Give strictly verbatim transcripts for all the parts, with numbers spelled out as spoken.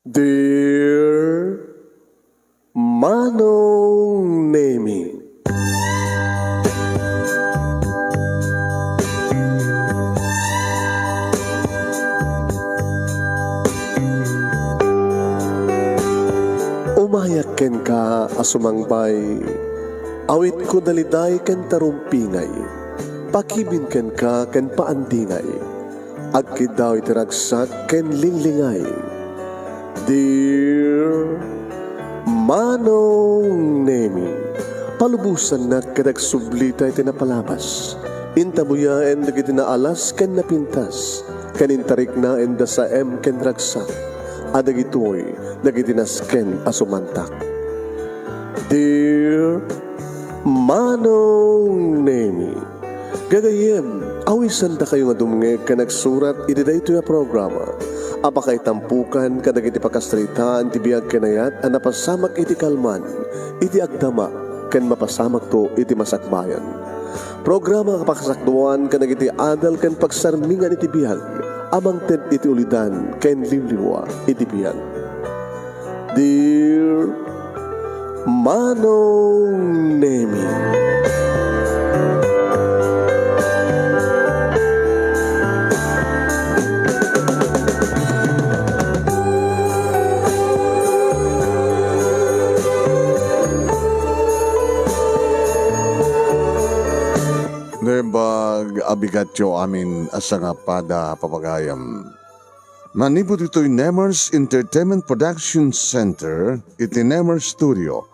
Dear Manong Nemi. Umayak kenka a sumangbay, awitko daliday ken tarumpingay, pakibin kenka ken paandingay. Agkiddaw iti ragsak ken linglingay. Dear Manong Nemi, palubosannak ket agsublita iti napalabas. Intabuyaen dagiti naalas ken napintas, ken intariknaen da saem ken ragsak, a dagitoy dagiti nasken a sumantak. Dear Manong Nemi, gagayyem, awisandakayo nga dumngeg ken agsurat iti daytoy a programa a pakaitampokan kadagiti pakasaritaan ti biag ken ayat a napasamak iti kalman, iti agdama, ken mapasamakto iti masakbayan. Programa a pakasakduan kadagiti adal ken pagsarmingan iti biag a mangted iti ulidan ken liwliwa iti biag. Dear Manong Nemi. Naimbag a bigatyo amin a sangapada, papagayam. Manipud ditoy Nemers Entertainment Production Center iti Nemers Studio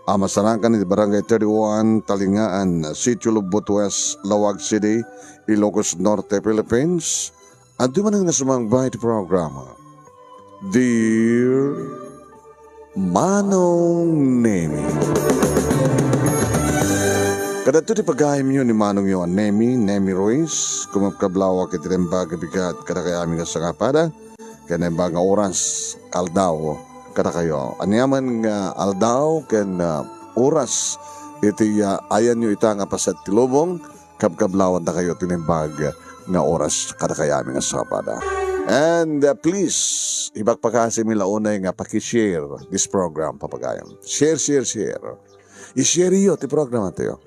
a masarakan iti Barangay thirty-one, Talingaan, Sitio Lubot West, Laoag City, Ilocos Norte, Philippines. Adda manen nga sumangbay iti programa, Dear Manong Nemi. Kadato ti pagayamyo ni Manongyo a Nemi, Nemi Ruiz, kumabkablawak iti naimbag a bigat kadakayo amin nga sangapada, ken naimbag nga oras, aldaw, kadakayo. Aniaman nga aldaw ken, ah, oras iti, ah, ayanyo ita nga paset ti lubong, kabkablawandakayo ti naimbag nga oras kadakayo amin nga sangapada. And, uh, please, ibagpakasimi la unay nga paki-share this program, papagayam. Share, share, share. I-share yo ti programa tayo.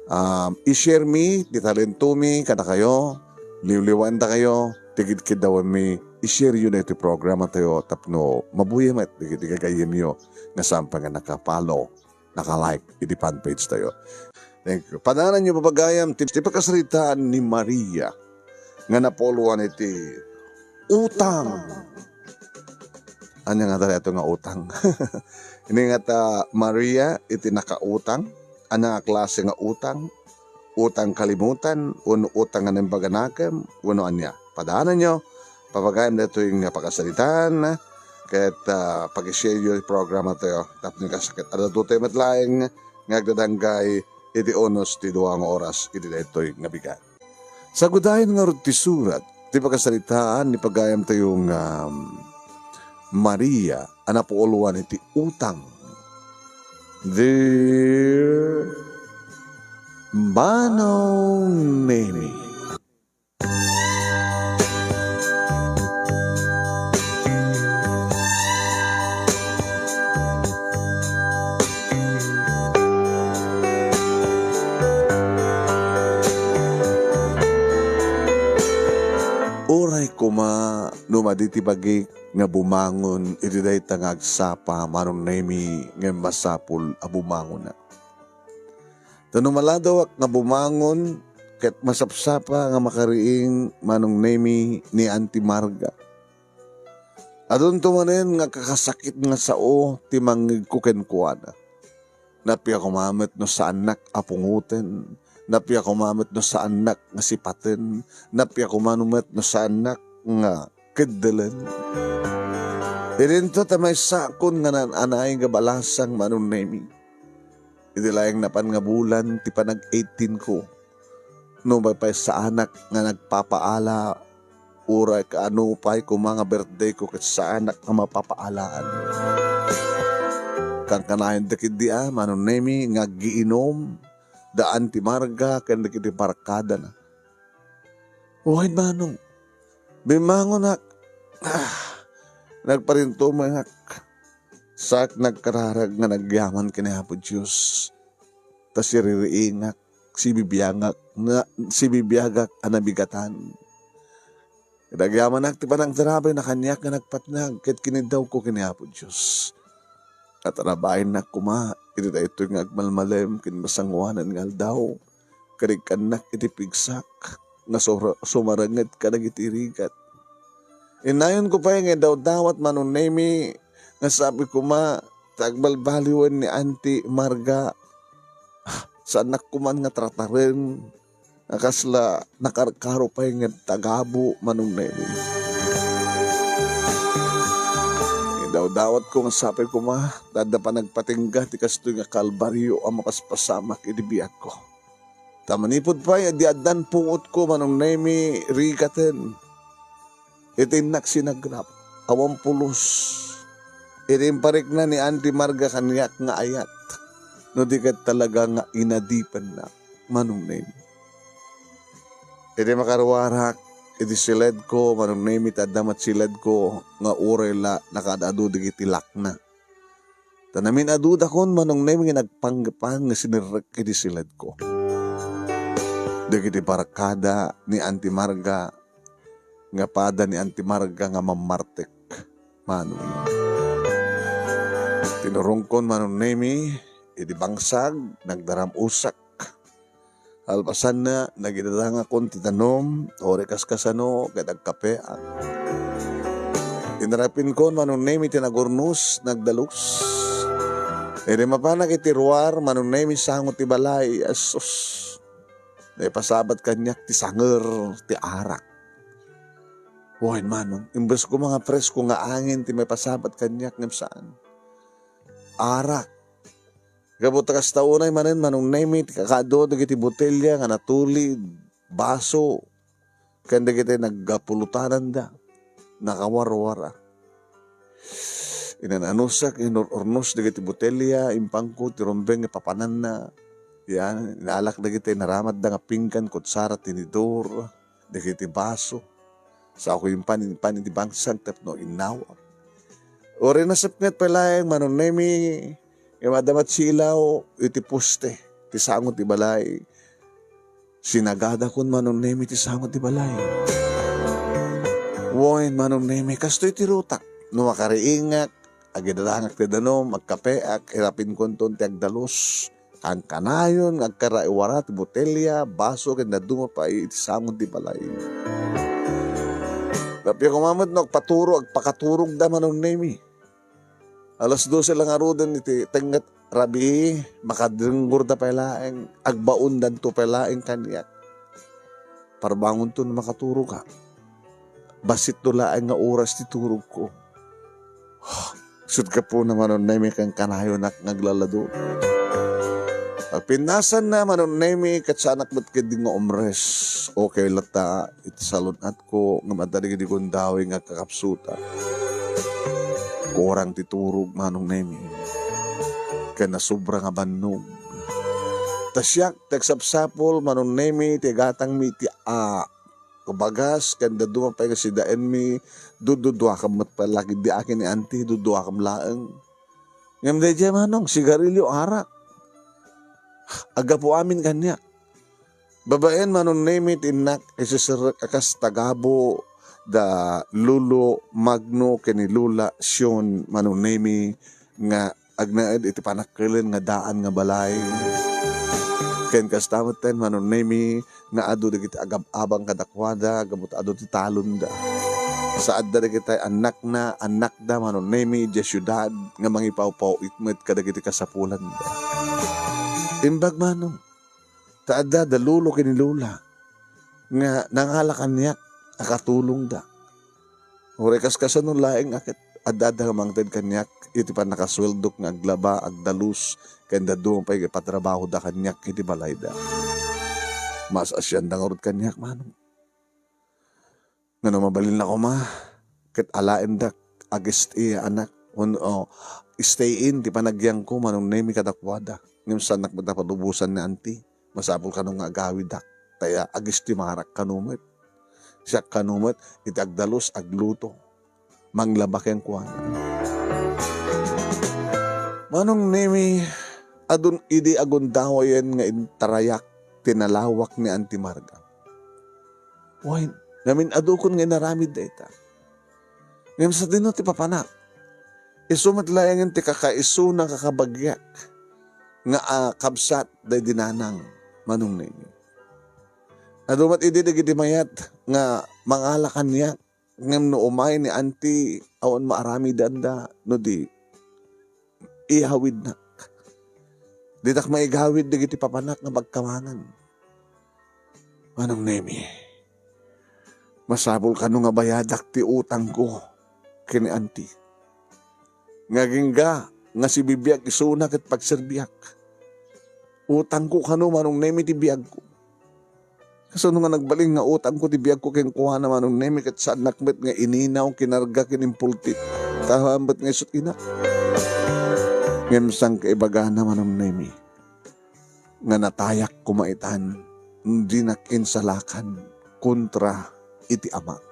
Um, i-share mi ti talento mi kadakayo, liwliwaen dakayo, ti kidkiddawen mi, i-share yo na iti programa tayo tapno mabuya met dagiti gagayyem yo nga saan pay nga naka-follow, naka-like iti fan page tayo. Thank you. Padanan yo, papagayam, ti, ti pakasaritaan ni Maria nga napuloan iti utang. Ania nga daytoy nga utang? Ini nga ta Maria iti nakautang, ania nga klase nga utang? Utang kalimutan, wenno utang nga naimbag a nakem, wenno ania? Padanan yo, papagayam daytoy nga pakasaritaan, ket, ah, paki-share yo ti programa tayo. Tapno kasakit, adda tayo met laeng nga agdadanggay iti unos ti dua nga oras iti daytoy nga bigat. Sagudayen ngarud ti surat ti pakasaritaan ni pagayam tayo nga, um, Maria a napuloan iti utang. Dear Manong Nemi. Uray koma no madi ti bagik nga bumangon iti dayta nga agsapa, Manong Nemi, ngem masapul a bumangonak. Ta no maladawak nga bumangon, ket masapsapa nga makariing, Manong Nemi, ni Auntie Marga. Adunto manen nga kakasakit nga sao ti mangngegko kenkuana. Nappiak koma met no saannak a pungoten. Nappiak koma met no saannak nga sipaten. Nappiak koma no met no saannak nga keddelen. Idinto ta maysakon nga naan-anay nga balasang, Manong Nemi. Idi laeng napan nga bulan ti panag-eighteen ko, no maypaysaanak nga nagpapaala, uray kaano pay koma nga birthday ko ket saanak nga mapapaalaan. Kankanayon da ketdi a, Manong Nemi, nga aggiinom da Auntie Marga ken dagiti barkadana. Wen, Manong, bimmangonak. Ah, Nagparintumengak. Saak nagkararag nga nagyaman ken ni Apo Dios. Ta siririingak, sibibiagak, nga, sibibiagak a nabigatan. Ket agyamanak ti panagtarabay na kaniak nga nagpatnag ket kiniddawko ken ni Apo Dios. Natarabayennak koma iti daytoy nga agmalmalem ken masangoanan nga aldaw. Ket ikkannak iti pigsak nga sura-, sumaranget kadagiti rigat. Innayonko pay nga idawdawat Manong Nemi nga sabi koma ti agbalbaliwen ni Auntie Marga. Saannak koman nga trataren nga kasla nakarkaro pay nga tagabu Manong Nemi. Idawdawatko nga sabi koma, ta adda panagpatingga ti kastoy nga kalbario a mapaspasamak iti biagko. Ta manipud pay, di addan pungotko Manong Nemi rigaten. Iti innak sinagrap, awan pulos. Iti imparikna ni Auntie Marga kaniak nga ayat. No di ket talaga nga inadipenna, Manong Nemi. Iti makaruarak, iti siledko, Manong Nemi, ta adda met siledko nga uray la nakaad-adu dagiti lakna. Ta namin-adudakon Manong Nemi nga nagpanggepan nga sinirrek iti siledko. Dagiti barkada ni Auntie Marga nga pada ni Auntie Marga nga mammartek, Manong. Tinurongkon Manong Nemi iti bangsag, nagdaram-usak. Kalpasanna, nagidadangakon ti danum, uray kaskasano, ket agkapeak. Inarapinkon Manong Nemi ti nagurnos, nagdalus. Idi mapanak iti ruar, Manong Nemi, sango ti balay, asus. Naipasabat kaniak ti sanger ti arak. Wen, Manong, imbes koma nga presko nga angin ti maipasabat kaniak, ngem saan. Arak. Gapu ta kasta unay manen, Manong Nemi, ti kakaadu dagiti botelya nga natulid, baso, ken dagiti naggapulotananda, nakawarwara. Inananusak, inur-urnos dagiti botelya, impangko ti rumbeng nga papananna. Yan, inalak dagiti naramatda nga pinggan, kutsara, tinidor, dagiti baso. Saok impan, impan iti bangsag tapno innawak. Uray nasipnget pay laeng Manong Nemi, nga adda met silaw iti poste ti sango ti balay. Sinagadakon Manong Nemi ti sango ti balay. Wen, Manong Nemi, kastoy ti rutak. No makariingak, agidadangak ti danum, agkapeak, irapinkonton ti agdalus. Kankanayon nga agkaraiwara ti botelya, baso, ken dadduma pay iti sango ti balay. Appiak koma met no agpaturo, agpakaturogda Manong Nemi. Alas dose la ngaruden iti tengnget rabii, makadrenggorda pay laeng, agbaondanto pay laeng kaniak. Parbangonto no makaturogak. Bassit to laeng nga oras ti turogko. Sut gapuna Manong Nemi, kankanayonak nga aglalado. Agpinnasanna Manong Nemi, ket saanak met ketdi nga umres. Okay latta iti salun-atko, ngem adda dagiti gundaway nga agkakapsuta. Kurang ti turog, Manong Nemi. Ken nasobra nga bannog. Ta siak, ti agsapsapul, Manong Nemi, ti igatangmi iti a-, bagas, ken dadduma pay nga sidaenmi, dududuakem met pay la ketdi akin ni Auntie, duduakem laeng. Ngem daydiay, Manong, sigarilyo, arak. Aggapu amin kaniak. Babaen, Manong Nemi, ti innak, isiserrek a kas tagabu da Lolo Magno ken ni Lola Sion, Manong Nemi, nga agnaed iti panakkilen nga daan nga balay. Ken kasta metten, Manong Nemi, nga adu dagiti agab-abang kadakuada gapu ta adu ti talonda. Sa adda dagiti annakna, annakda, Manong Nemi, idiay siudad nga mangipawpaw-it met kadagiti kasapulanda. Imbag, Manong, ta adda da Lolo ken ni Lola nga nangala kaniak a katulongda. Uray kaskasano laeng a ket adda-adda nga mangted kaniak iti pannakasueldok nga aglaba, agdalus, ken dadduma pay nga ipatrabahoda kaniak iti balayda. Maas-asianda ngarud kaniak, Manong. Nga no mabalinna koma, ket alaendak, ag-stay a anak, wenno, stay in ti panagyangko, Manong Nemi, kadakuada. Ngem saannak met a palubosan ni Auntie. Masapul kano nga agawidak, ta ag-estimarak kano met. Siak kano met, iti agdalus, agluto. manglaba kenkuana. Manong Nemi, adun idi agundawayen nga intarayak ti nalawak ni Auntie Marga. Wen, namin-adukon nga inaramid dayta. Ngem sadino ti papanak? Isu met laengen ti kakaisuna kakabagiak nga, ah, kabsat daydi nanang, Manong Nemi. Adu met idi dagiti mayat nga mangala kaniak, ngem no umay ni Auntie, awan maaramidanda no di iyawidnak. Ditak maigawid dagiti papanak nga pagkamangan. Manong Nemi, masapul kano nga bayadak ti utangko ken ni Auntie. Nga agingga nga sibibiag isuna ket pagserbiak. Utangko kano, Manong Nemi, ti biagko. Kasano nga nagbalin nga utangko ti biagko kenkuana, Manong Nemi, ket saannak met nga ininaw, kinarga ken impultit? Tahan met nga isut' inak. Ngem saan kaibagana, Manong Nemi, nga natayak koma itan, dinak insalakan kontra iti amak.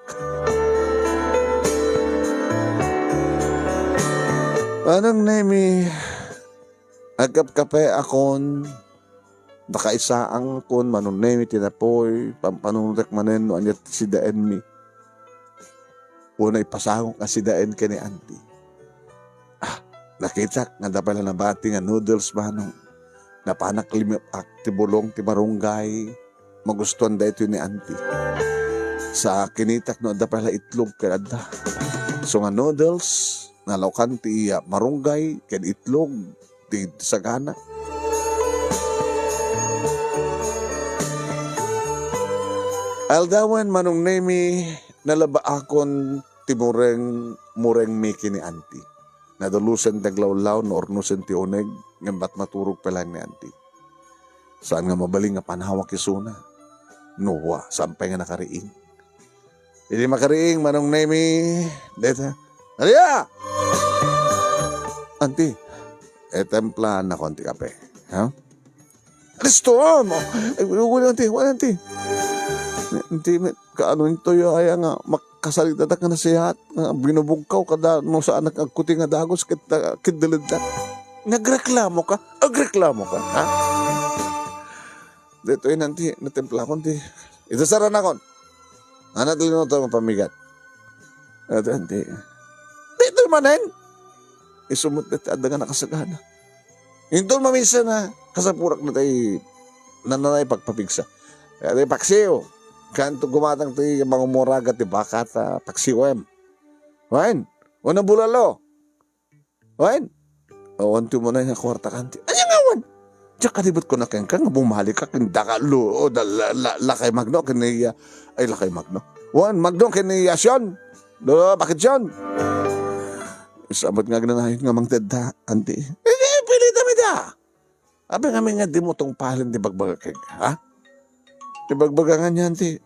Manong Nemi, agkapkapeakon, nakaisaangkon, Manong Nemi, ti napoy, pampanunotek manen no ania ti sidaenmi. Wenno ipasangok a sidaen ken ni Auntie. Ah, nakitak nga adda pay la nabati nga noodles, Manong. Napanak limep-ak ti bulong ti marunggay. Magustuan daytoy ni Auntie. Sa kinitak no adda pay la itlog ken adda. So nga noodles, nalaokan ti, ah, marunggay ken itlog ti sagana. Aldawen, Manong Nemi, nalabaakon ti mureng-, murengmi ken ni Auntie. Nadulusen ti aglawlaw no urnosen ti uneg, ngem bat maturog pay laeng ni Auntie. Saan nga mabalin nga panawak isuna no saan pay nga nakariing. Idi makariing, Manong Nemi, deta, "Aria! Auntie, itemplaannakon ti kape, ha?" "Kristo, amo! Ay, wala, Auntie, wala, Auntie." "Auntie, met, kaano intoy aya nga makasaritadak nga nasihat, nga binubugkaw kada no saanak agkuti nga dagus ket, ah, ket deledda?" "Nagreklamo ka? Agreklamo ka, ha?" "Daytoy, Auntie, natemplakon ti, ita, saranakon. Anat linuto nga pamigat." "Ati, Auntie." "Daytoy manen?" Isu met dayta adda nga nakasagana. Inton maminsana, kasapurak na tay nananay pagpapigsa. Kaya tay paksiw. Kanto gumatang ti mangumuraga ti baka ta paksiwem. Wen, wen a bulalo. Wen, awan ti umuna nga kuarta kanti. Ania nga awan? Diak kadi met kuna kenka nga bumalik ka ken daka lo-, o da-, la-, la-, Lakay Magno ken ni, ah, ay, Lakay Magno. Wen, Magno ken ni, ah, Sion. Do, bakit Sion? Sabot nga agnanayon nga mangted da, Auntie. Eh, eh, pilitam ida. Apay ngamin nga dimo tungpalen ti bagbaga kenka, ha? Ti bagbaga nga niyan ti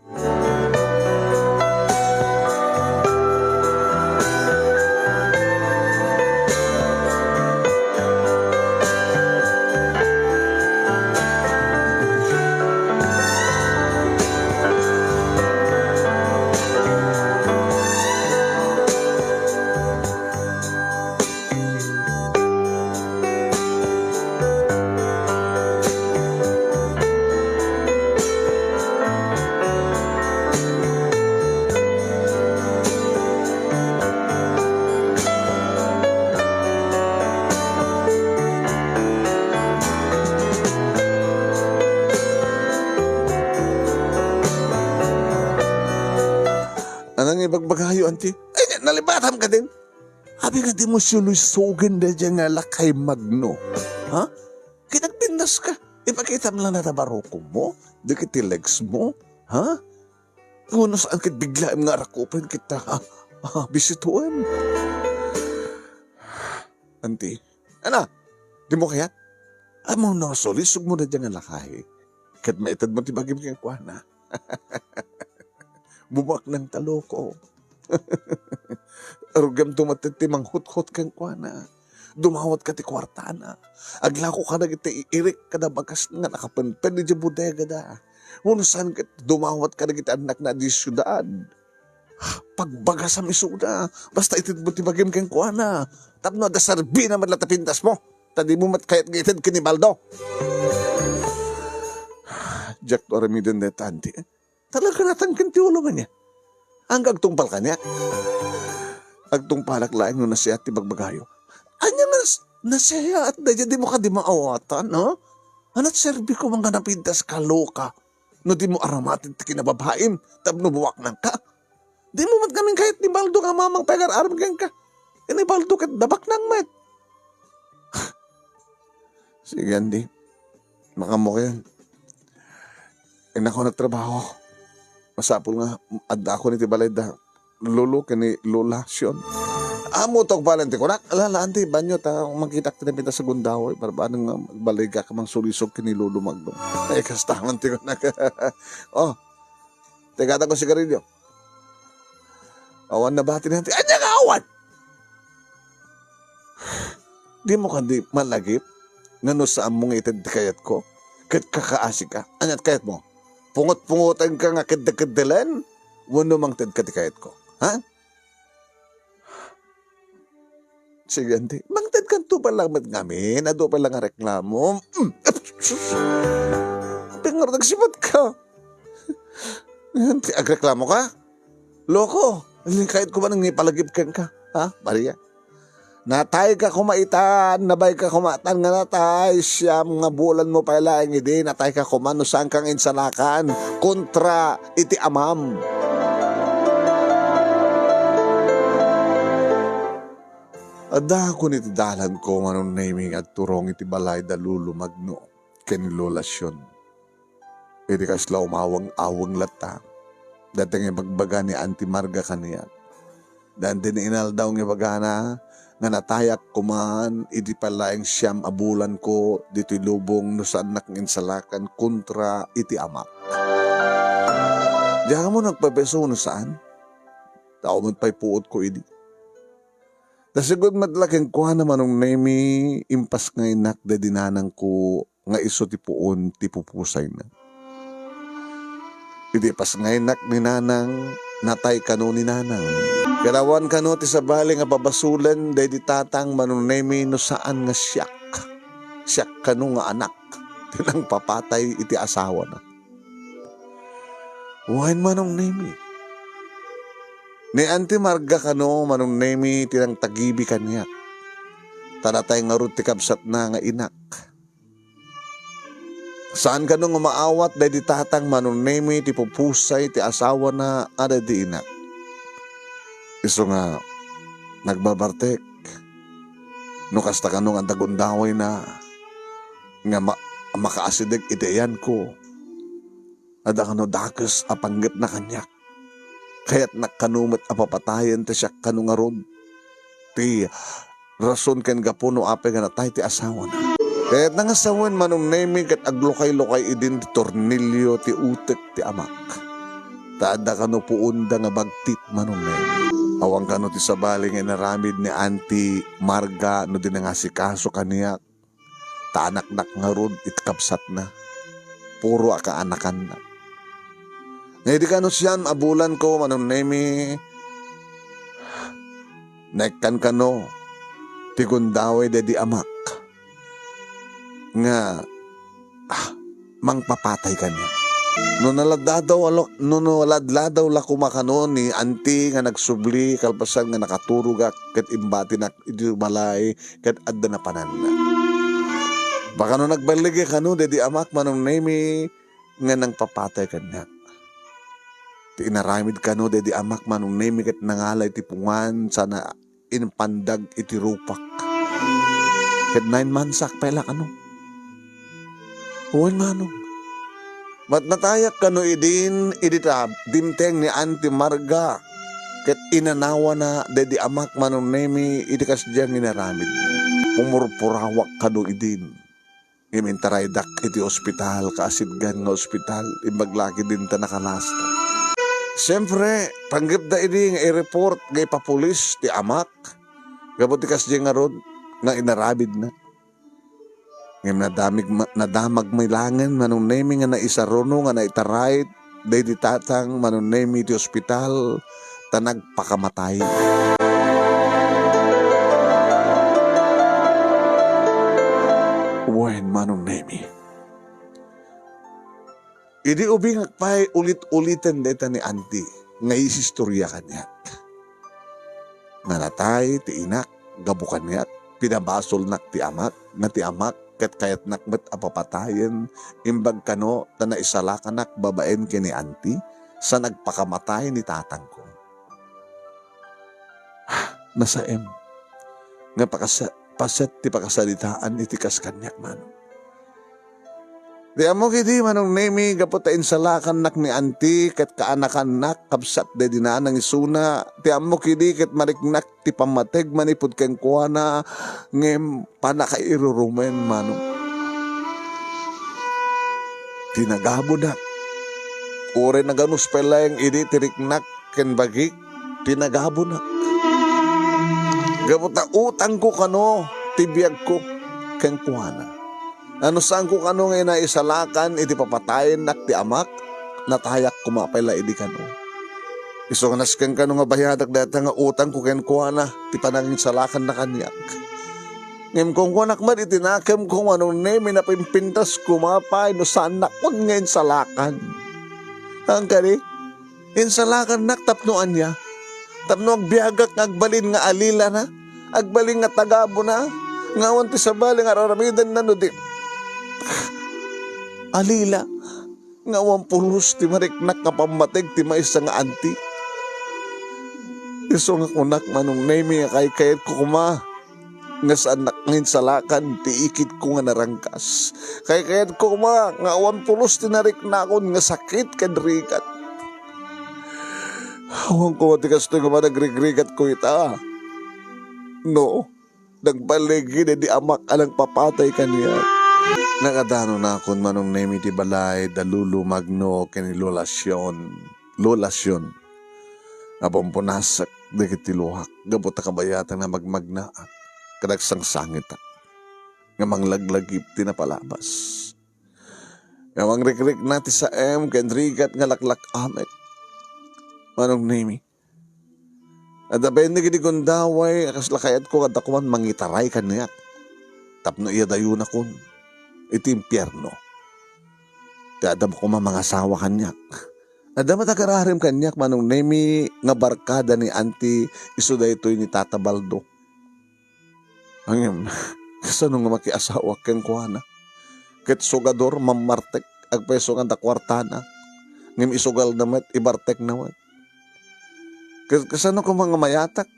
Anang ibagbagayo, Auntie? Ay, nalibatam ka din. Abi nga dimo silusogen daydiay nga Lakay Magno. Ha? Kinagpindas ka. Ipakitam lang na tabarokom mo. Dagiti legs mo. Ha? Uno saan ket biglaem nga arakupen kita, ha? Ha? Bisituem. Auntie. Ana, dimo kayat? Ammom no sulisog mo daydiay nga lakay. Ket maited mo ti bagim kenkuana. Bumaknang taloko. Rugiamto met ti manghuthot kenkuana. Dumawatka ti kuartana. Aglako kadagiti irik kada bagas nga nakapenpen idiay bodegada. Wenno saan ket dumawat kadagiti annakna idiay siudad. Pagbagasam isuda. Basta itedmo ti bagim kenkuana. Tapno adda serbina met la ti pintasmo. Ta dimo met kayat nga ited ken ni Baldo. Diak to aramiden dayta, Anti. Talaga natangken ti ulo nga niya. Ania nga agtungpal kaniak? Agtungpalak laeng no nasayaat ti bagbagayo. Ania nga nas-, nasayaat daydiay, dimo kadi maawatan, no? Ania ti serbiko nga napintas ka, loka? No dimo aramaten ti kinababaim, tapno buaknangka. Dimo met ngamin kayat ni Baldo nga mamang pay agar-aram kenka. Ni Baldo ket dabaknang met. Sige, Anti. Makaammokayon. Innak nagtrabaho. Masapul nga addaakon iti balay da Lolo ken ni Lola Sion. Ammo to, Anti, kunak. Ala, ala, Anti, banyo ta makitak ti napintas a gundaway. Barbadeng nga agbaligak a mangsulisog ken ni Lolo Magno. Ay, kasta man ti kunak. Oh, ti katan ko sigarilyo. Awan nabati ni Anti. Ania nga awan? Dimo kadi malagip nga no saanmo nga ited ti kayatko, ket kakaasika? Ania ti kayatmo? Pungot-pungotenka nga keddekeddelen wenno mangtedka ti kayatko? Ha? Sige, Anti. Mangtedkanto pay la met ngamin. Adu pay la nga reklamo. Mm. Sus! Apay nga nagsibatka? Anti, agreklamoka? Loko, kayatko man nga ipalagip kenka. Ha, Maria? Natayka koma itan, nabayka koma itan nga natay, siam nga bulanmo pay laeng idi, natayka koma no saanka nga insalakan kontra iti amam. Addaakon iti dalanko, Manong Nemy, nga agturong iti balay da Lolo Magno ken Lola Sion. Iti kasla umaweng-aweng latta, dayta nga ibagbaga ni Auntie Marga kaniak. Dayta nga inaldaw nga ibagana nga natayak koman iti pay laeng siam a bulanko ditoy lubong no saannak nga insalakan kontra iti amak. Diak ammo nagpaiso no saan. Tao met pay puotko idi. Ta sigud met la kenkuana, Manong Nemy, impasngaynak daydi nanangko nga isu ti puon ti pupusayna. Idi ipasngaynak ni nanang, natay kano ni nanang. Ket awan kano ti sabali nga pabasolen daydi tatang, Manong Nemy, no saan nga siak. Siak kano nga anak ti nangpapatay iti asawana. Wen, Manong Nemy. Ni Auntie Marga kano, Manong Nemy, ti nangtagibi kaniak. Ta natay ngarud ti kabsatna nga inak. Saan kano nga maawat daydi tatang, Manong Nemy, ti pupusay ti asawana a daydi inak. Isu nga nagbarbartek. No kasta kano nga adda gundawayna nga ma-, makaasideg iti ayanko. Adda kano dakes a panggepna kaniak. Kayatnak kano met a papatayen ta siak kano ngarud ti rason ken gapu no apay nga natay ti asawana. Kayatna nga sawen, Manong Nemy, ket aglukaylukay idin ti tornilio ti utek ti amak. Ta adda kano puonda nga bagtit, Manong Nemy. Awan kano ti sabali nga inaramid ni Auntie Marga no di nangasikaso kaniak. Ta anaknak ngarud iti kabsatna. Puro a kaanakannak. Nga idi kano siam a bulanko, Manong Nemy, naikkan kano ti gundaway daydi amak nga, ah, mangpapatay kaniak. No naladladaw a lo-, no, no ladladaw la koma kano ni Auntie nga nagsubli kalpasan nga nakaturogak ket imbatinak iti balay ket adda napananna. Baka no nagballige kano daydi amak, Manong Nemy, nga nangpapatay kaniak. Ti inaramid kano daydi amak, Manong Nemy, ket nangalay ti pungan sana impandag iti rupak. Ket nine months ak pay la kano. Wen, Manong. Ket natayak kano idin, idi ta dimteng ni Auntie Marga. Ket inanawana daydi amak, Manong Nemy, iti kasdiay nga inaramid. Pumurpurawak kano idin. Ngem intaraydak iti ospital, kaasitgan nga ospital, imbag la ketdin ta nakalasta. Siempre, panggepda idi nga i-report nga ipapulis ti amak, gapu ti kasdiay ngarud nga inaramidna. Ngem nadamig ma-, nadamag met laengen, Manong Nemy, nga naisaruno nga naitaray daydi tatang, Manong Nemy, iti ospital, ta nagpakamatay. Wen, Manong Nemi. Idi ubingak pay ulit-uliten dayta ni Auntie nga isistorya kaniak. Nga natay ti inak gapu kaniak, pinabasolnak ti amak, nga ti amak ket kayatnak met a papatayen, imbag kano ta naisalakanak babaen ken ni Auntie, sa nagpakamatay ni tatangko. Nasaem nga pakasa-, paset ti pakasaritaan iti kas kaniak, Manong. Ti ammok idi, Manong Nemi, gapu ta insalakannak ni Auntie ket kaanakannak, kabsat daydi nanang isuna. Ti ammok idi ket mariknak ti pammateg manipud kenkuana, ngem pannakairurumen, Manong. Tinagabunak. Uray naganus pay laeng idi ti riknak ken bagik, tinagabunak. Gapu ta utangko kano ti biagko kenkuana. No saanko kano nga inaisalakan iti papatayennak ti amak, natayak koma pay la idi kano. Isu nga nasken kano nga bayadak dayta nga utangko kenkuana ti pananginsalakanna kaniak. Ngem kunkuanak met iti nakemko, Manong Nemi, napimpintas koma pay no saannakon nga insalakan. Haan kadi, insalakannak tapno ania? Tapno agbiagak nga agbalin nga alilana, agbalin nga tagabuna, nga awan ti sabali nga ar-aramidenna no di alila, nga awan pulos ti mariknak nga pammateg ti maysa nga Auntie. Isu nga kunak, Manong Nemi, nga kaykayatko koma nga saannak nga insalakan ti ikitko nga narangkas. Kaykayatko koma nga awan pulos ti nariknakon nga sakit ken rigat. Awan koma ti kastoy nga managrigrigatko ita. No, nagballigi daydi amak a nagpapatay kaniak. Nakadanonakon, Manong Nemi, ti balay da Lolo Magno ken ni Lola Sion. Lola Sion. Napumpunasak dagiti luhak gapu ta kabayatan nga magmagnaak ket agsangsangitak nga manglaglagip ti napalabas. Nga mangrikrikna ti saem ken rigat nga laklak-amek. Manong Nemi, adda pay dagiti gundaway a kasla kayatko nga adda koman mangitaray kaniak tapno iyadayonakon iti impierno. Ti adda koma mangasawa kaniak. Adda met agararem kaniak, Manong Nemi, nga barkada ni Auntie isu daytoy ni Tata Baldo. Ngem, kasano nga makiasawak kenkuana? Ket sugador, mammartek, agpayso nga adda kuartana. Ngem isugalna met, ibartekna met. Kas-, kasano koma nga mayatak?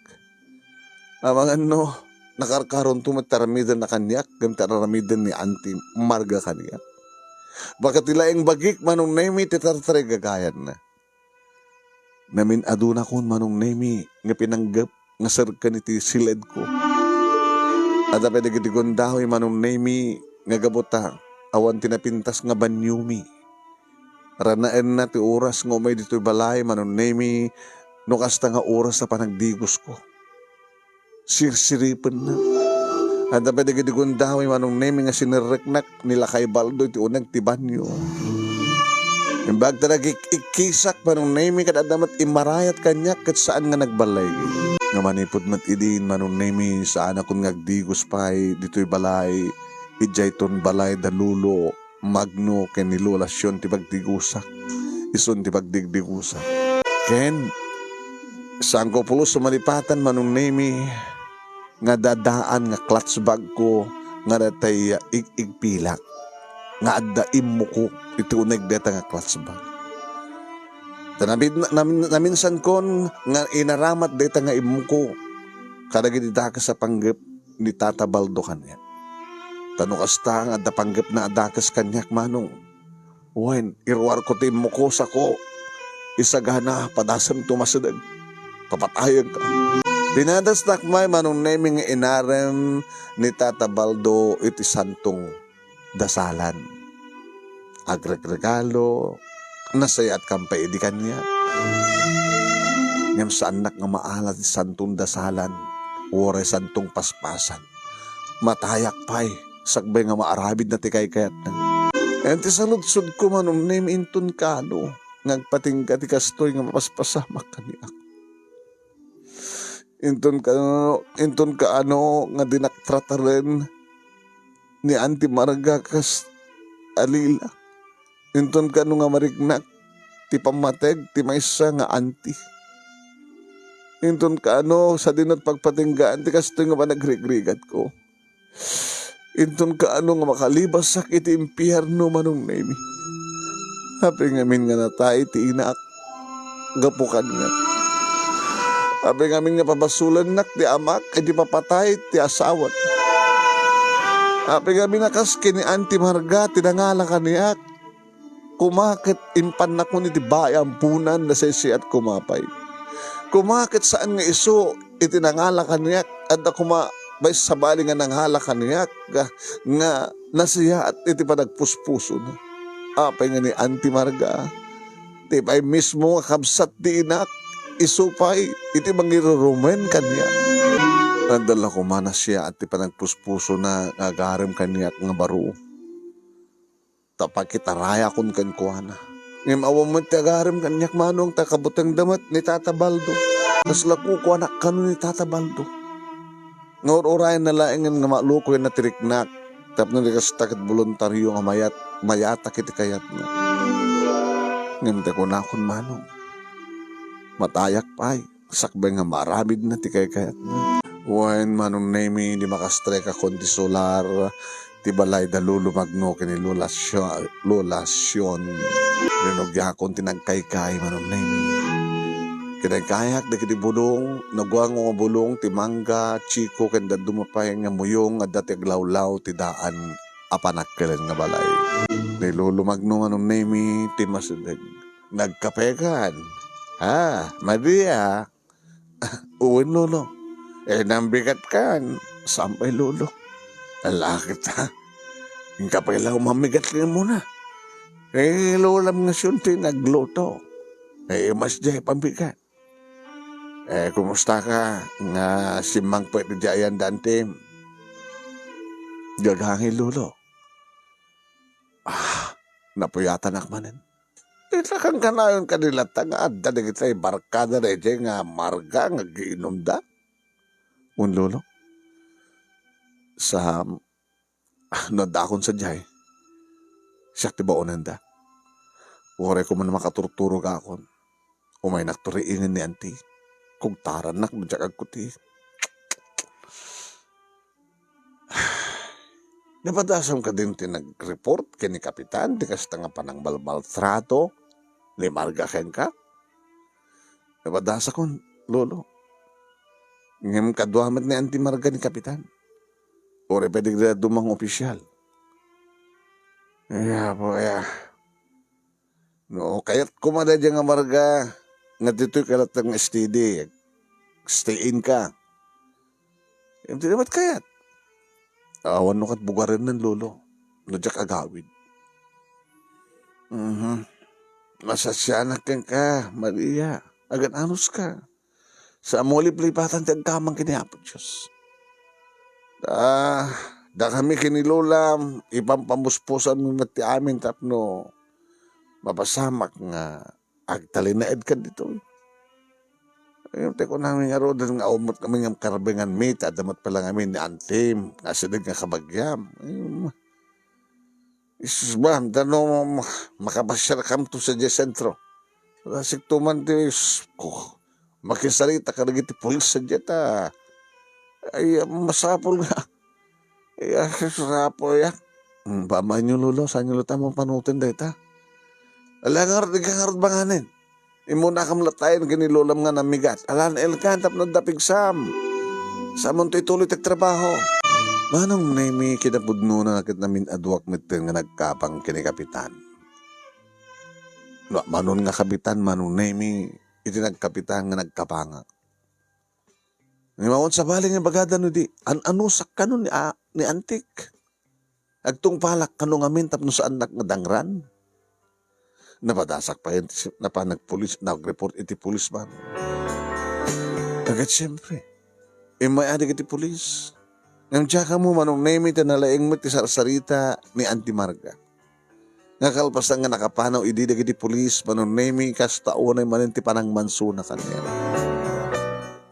Amangan no, nakarkaronto met ti aramiden a kaniak, ngem ti aramiden ni Auntie Marga kaniak. Baka ti laeng bagik, Manong Nemi, ti tartarigagayanna. Namin-adunakon, Manong Nemi, nga pinanggep nga serken iti siledko. Adda pay dagiti gundaway, Manong Nemi, nga gapu ta awan ti napintas nga baniomi. Ranaenna ti oras nga umay ditoy balay, Manong Nemi, no kasta nga oras a panagdigosko. Sirsiripenna. Adda pay dagiti gundaway, Manong Nemi, nga sinerreknak ni Lakay Baldo iti uneg ti banio. Imbag ta nagik-ikkisak, Manong Nemi, ket adda met immarayat kaniak ket saan nga nagballigi. Nga manipud met idin, Manong Nemi, saanakon nga agdigos pay ditoy balay, idiayton balay da Lolo Magno ken ni Lola Sion ti pagdigusak. Isun ti pagdigdigusak. Ken, saanko pulos a malipatan, Manong Nemi, nga adda daan nga clutch bag ko nga natay ig-igpilak nga adda immukok iti uneg dayta nga clutch bag. Ta namin-, namin-, naminsankon nga inaramat dayta nga immukok kadagiti dakes a panggep ni Tata Baldo kaniak. Ta no kasta nga adda panggepna a dakes kaniak, Manong, wen, iruarko ti immuko, sako. Isagana, padasemto masideg. Papatayenka. Pinadasnak may, Manong Nemi, nga inarem ni Tata Baldo iti santong dasalan. Agregregalo, nasayaat kan pay idi kaniak. Ngem saannak nga maala ti santong dasalan, uray santong paspasan. Matayak pay, sakbay nga maarabidna ti kaykayatna. Ngem ti saludsodko, Manong Nemi, inton kano nga agpatingga ti kastoy nga mapaspasamak kaniak. Inton kano, inton kaano nga dinak trataren ni Auntie Marga kas alila. Inton kano nga mariknak ti pammateg ti maysa nga auntie. Inton kano sadino ti pagpatinggaan ti kastoy nga panagrigrigatko. Inton kaano nga makalibasak iti impierno, Manong Nemi. Apay ngamin nga natay ti inak gapu kaniak. Apay ngamin nga pabasolennak ti amak iti papatay ti asawat. Apay ngamin a kas ken ni Auntie Marga ti nangala kaniak. Koma ket impannakon iti bai a ampunan, nasaysayaat koma pay. Koma ket saan nga isu iti nangala kaniak, adda koma pay sabali nga nangala kaniak nga, nga nasayaat iti panagpuspusona. Apay nga ni Auntie Marga, ti pay mismo nga kabsat ti inak, isu pay iti mangirurumen kaniak. Adda la koma nasayaat ti panagpuspusona nga agarem kaniak nga baro. Ta pakitarayakon kenkuana. Ngem awan met ti agarem kaniak, Manong, ta kabutengda met ni Tata Baldo. Kasla kukuanak kano ni Tata Baldo. Nga ur-urayenna laengen nga malukoyenna ti riknak tapno di kasta ket boluntario nga mayat-, mayatak iti kayatna. Ngem ti kunakon, Manong, matayak pay. Sakbay nga maaramidna ti kaykayatna. Wen, Manong Nemi, di makastrek a kon ti solar ti balay da Lolo Magno ken ni Lola Sio-, Lola Sion. Rinugiakon ti nagkaykay, Manong Nemi. Kinaykayak dagiti bulong, naguango nga bulong ti mangga, chiko, ken dadduma pay nga muyong adda ti aglawlaw ti daan a panakkelen nga balay. Ni Lolo Magno, Manong Nemi, ti masideg. Nagkapekan? Ha, Maria? Wen, Lolo. Eh, nambigat kan. Sampay, Lolo. Ala kita. Inka pay la umambigat ni muna. Eh, Lolam nga siyon ti nagluto. Eh, mas di pambigat. Eh, kumusta ka? Nga simmangpet di ayan dantim. Gagangay, Lolo. Ah, napuyatanak manen. Ita kan kanayon kadi latta nga adda dagiti barkada daydiay nga Marga nga agiinumda? Wen, Lolo. Sa, ah, no adda akon sadiay, siak ti baonenda. Uray koma makaturturog akon. Umaynak to riingen ni Auntie. Kugtarannak no diak agkuti. Napadasam kadin ti nag-report ken ni Kapitan ti kasta nga panangmalmaltrato ni Marga kenka? Napadasakon, Lolo. Ngem kadua met ni Auntie Marga ni Kapitan. Uray pay dagiti dadduma nga opisyal. Ay, apo, aya. No, kayat koma daydiay nga Marga, nga ditoy ka latta nga steady. Stay in ka. Iti naman kayat. Awan no kat bugarennan, Lolo. No diak agawid. Mhm. Masasianak kenka, Maria. Agan-anos ka. Sa muliplipatan ti agkamang ken ni Apo Dios. Ah, dakami ken ni Lola, ipampamuspusanmi met ti amin tapno mapasamak nga agtalinaedkan ditoy. Ay, ti kunami ngaruden nga umot kami nga karbenganmi, ti adda met pala ngamin ni Antim, nga asideg nga kabagiam. Ay, Isus, ba, ta no makapasiarkamto sadiay sentro. Sikto man ti, s-, ko, makisarita kadagiti pulis sadiay ta. Ay, masapul nga. Ay, ah, Sus, apo, ya. Hmm, bamaenyo, Lolo, saanyo latta mapanunoten dayta. Ala, ngarud, ika ngarud banganen. Immunakam latta ken ni Lolam nga nammigat. Ala, nailkan tapno adda pigsam. Saanmonto ituloy ti agtrabaho. Manong Nemi, kinapudnona ket namin-aduak metten nga nagkabang ken ni Kapitan. No, manon nga kapitan, Manong Nemi, iti nagkapitan nga nagkabangak. Ngem awan sabali nga ibagada no di, an-anusak kano ni a-, ni Antik. Agtungpalak kano ngamin tapno saannak nga dangran. Napadasak pay iti, napan nagpulis, nag-report iti pulis man. Ket siempre, immay adik iti pulis. Ngem diak ammo, Manong Nemi, ta nalaing met ti sarsarita ni Auntie Marga. Nga kalpasan nga nakapanaw idi dagiti pulis, Manong Nemi, kasta unay manen ti panangmansona kaniak.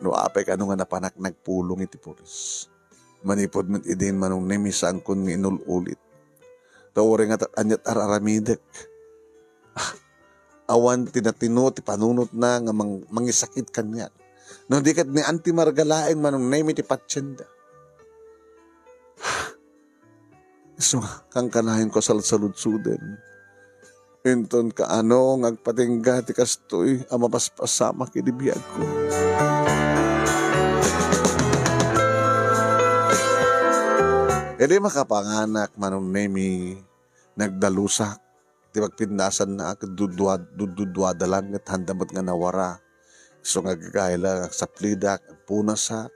No apay kano nga napanak nagpulong iti pulis. Manipud met idin, Manong Nemi, saankon nga inul-ulit. Ta uray nga ta-, aniat ar-aramidek. Ah, awan ti natino ti panunotna nga mang-, mangisakit kaniak. No di ket ni Auntie Marga laeng, Manong Nemi, ti patienda. Isu nga, kankanayon ko a salsaludsuden. Inton kaano nga agpatingga ti kastoy a mapaspasamak idi biagko. Idi makapanganak, Manong Nemi, nagdalusak ti pagpindasanna ket dudua-, dudduduada lang ket haanda met nga nawara. Isu nga gagayyem, agsaplidak, agpunasak,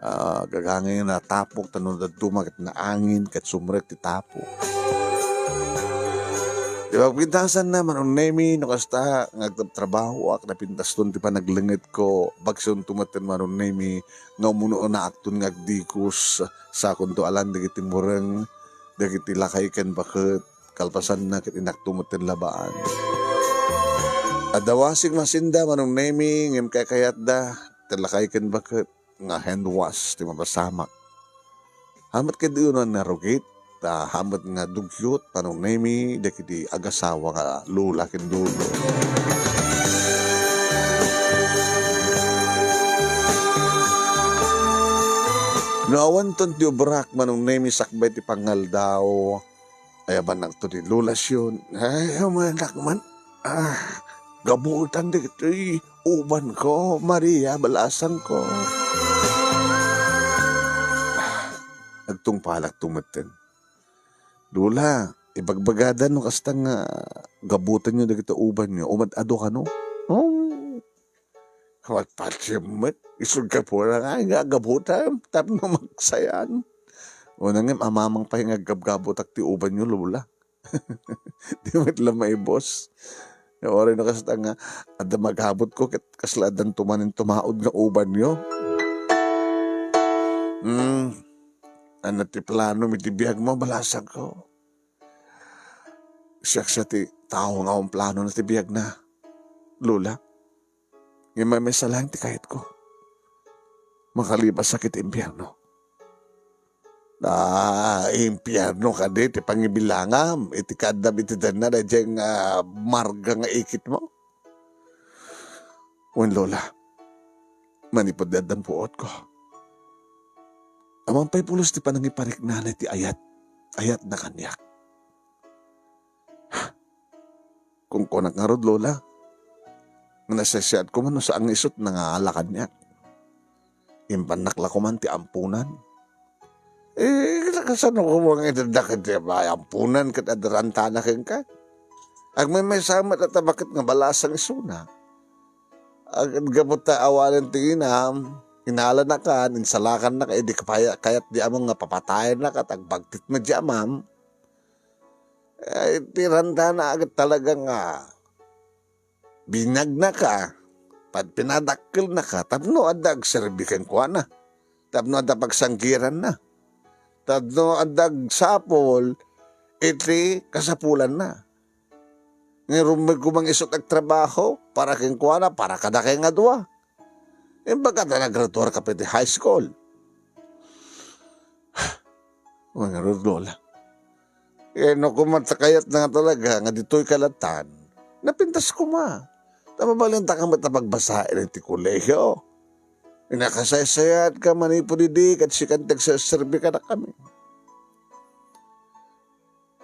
ah, gagangay nga natapok, ta no dadduma ket naangin, ket sumrek ti tapok. Ti pagpintasanna, Manong Nemi, no kasta nga agtrabahoak, napintaston ti panaglengetko, bagsionto metten, Manong Nemi, nga umunonaakton nga agdikus, sakonto a lan dagiti mureng, dagiti lakay ken baket, kalpasanna ket inakto metten labaan. Adda washing machine-da, Manong Nemi, ngem kaykayatda ti lakay ken baket nga hand wash ti mapasamak. Hamet ket di unan narugit, ta hamet nga dugyot, Manong Nemi, dagiti agasawa nga lola ken lolo. No awanton ti ubrak, Manong Nemi, sakbay ti pangaldaw, ay, abannakto ni Lola Sion. Ay, amanak man. Ah, gabutan dagitoy ubanko, Maria, balasangko. Agtungpalakto metten. Lola, ibagbagada no kasta nga gabutanyo dagiti ubanyo, umad-adu kano? Oh. Agpatiem met, isut' gapuna nga, nga gabutam, tapno magsayaan. Una ngem, amamang pay nga aggabgabutak ti ubanyo, Lola. Di met la maibus. Nga uray no kasta nga, adda magabutko, ket kasla addan tumanen tumaud nga ubanyo. Hmm, ania ti planom iti biagmo, balasangko? Siak sa ti tao nga awan planona ti biagna, Lola. Ngem maymaysa laeng ti kayatko. Makalipasak iti impierno. Ah, impierno kadi ti pangibilangam iti kaaddam iti denna daydiay nga marga nga ikitmo? Wen, Lola, manipud ti addan puotko, awan pay pulos ti panangipariknana iti ayat, ayatna kaniak. Kunkunak ngarud, Lola, nga nasayaat koma no saan nga isut' nangala kaniak. Impannak la koman ti amponan. Eh, kasano koma nga iteddak iti amponan ket adda rantana kenka? Agmaymaysa met a ta baket nga balasang isuna. Ag-, gapu ta awanen ti inam, inalanakan, insalakannaka, idi kapaya-, kayat di among nga papatayannaka, tagbagtit met di amam. Ay, ti rantana ket talaga nga binagnaka, pad-, pinadakkelnaka, tapno adda agserbi kenkuana, tapno adda pagsanggiranna, tapno adda agsapul iti kasapulanna. Nga rumbeng koma nga isut' agtrabaho para kenkuana, para kadakay nga dua. Imbag ta nagraduarka pay iti high school. Wen ngarud, Lola. Eh, no koma ta kayatna nga talaga nga ditoyka latta, napintas koma. Ta mabalinta ka met a pagbasaen iti kolehio. Nakasaysayaat ka manipud idi ket sika ti agserserbi kadakami.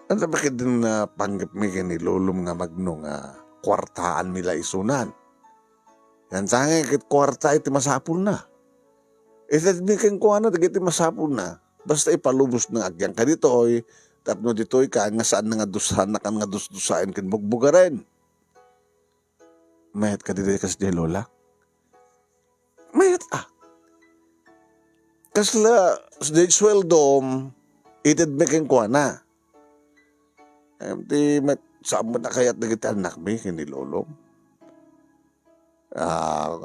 Ania pay ketdin a panggepmi ken ni Lolom nga magno nga kuartaanmi la isunan? Yan sangay ket kuarta iti masapulna. Itedmi kenkuana dagiti masapulna, basta ipalubosna nga agyanka ditoy, tapno ditoyka nga saanna nga dusaennakan nga dusdusaen ken bugbugaren. Mayat kadi daydiay kasdiay, Lola? Mayat a. Kasla, daydiay sueldom, itedmi kenkuana. Ngem ti met, saan met a kayat dagiti annakmi ken ni Lolom. Ah,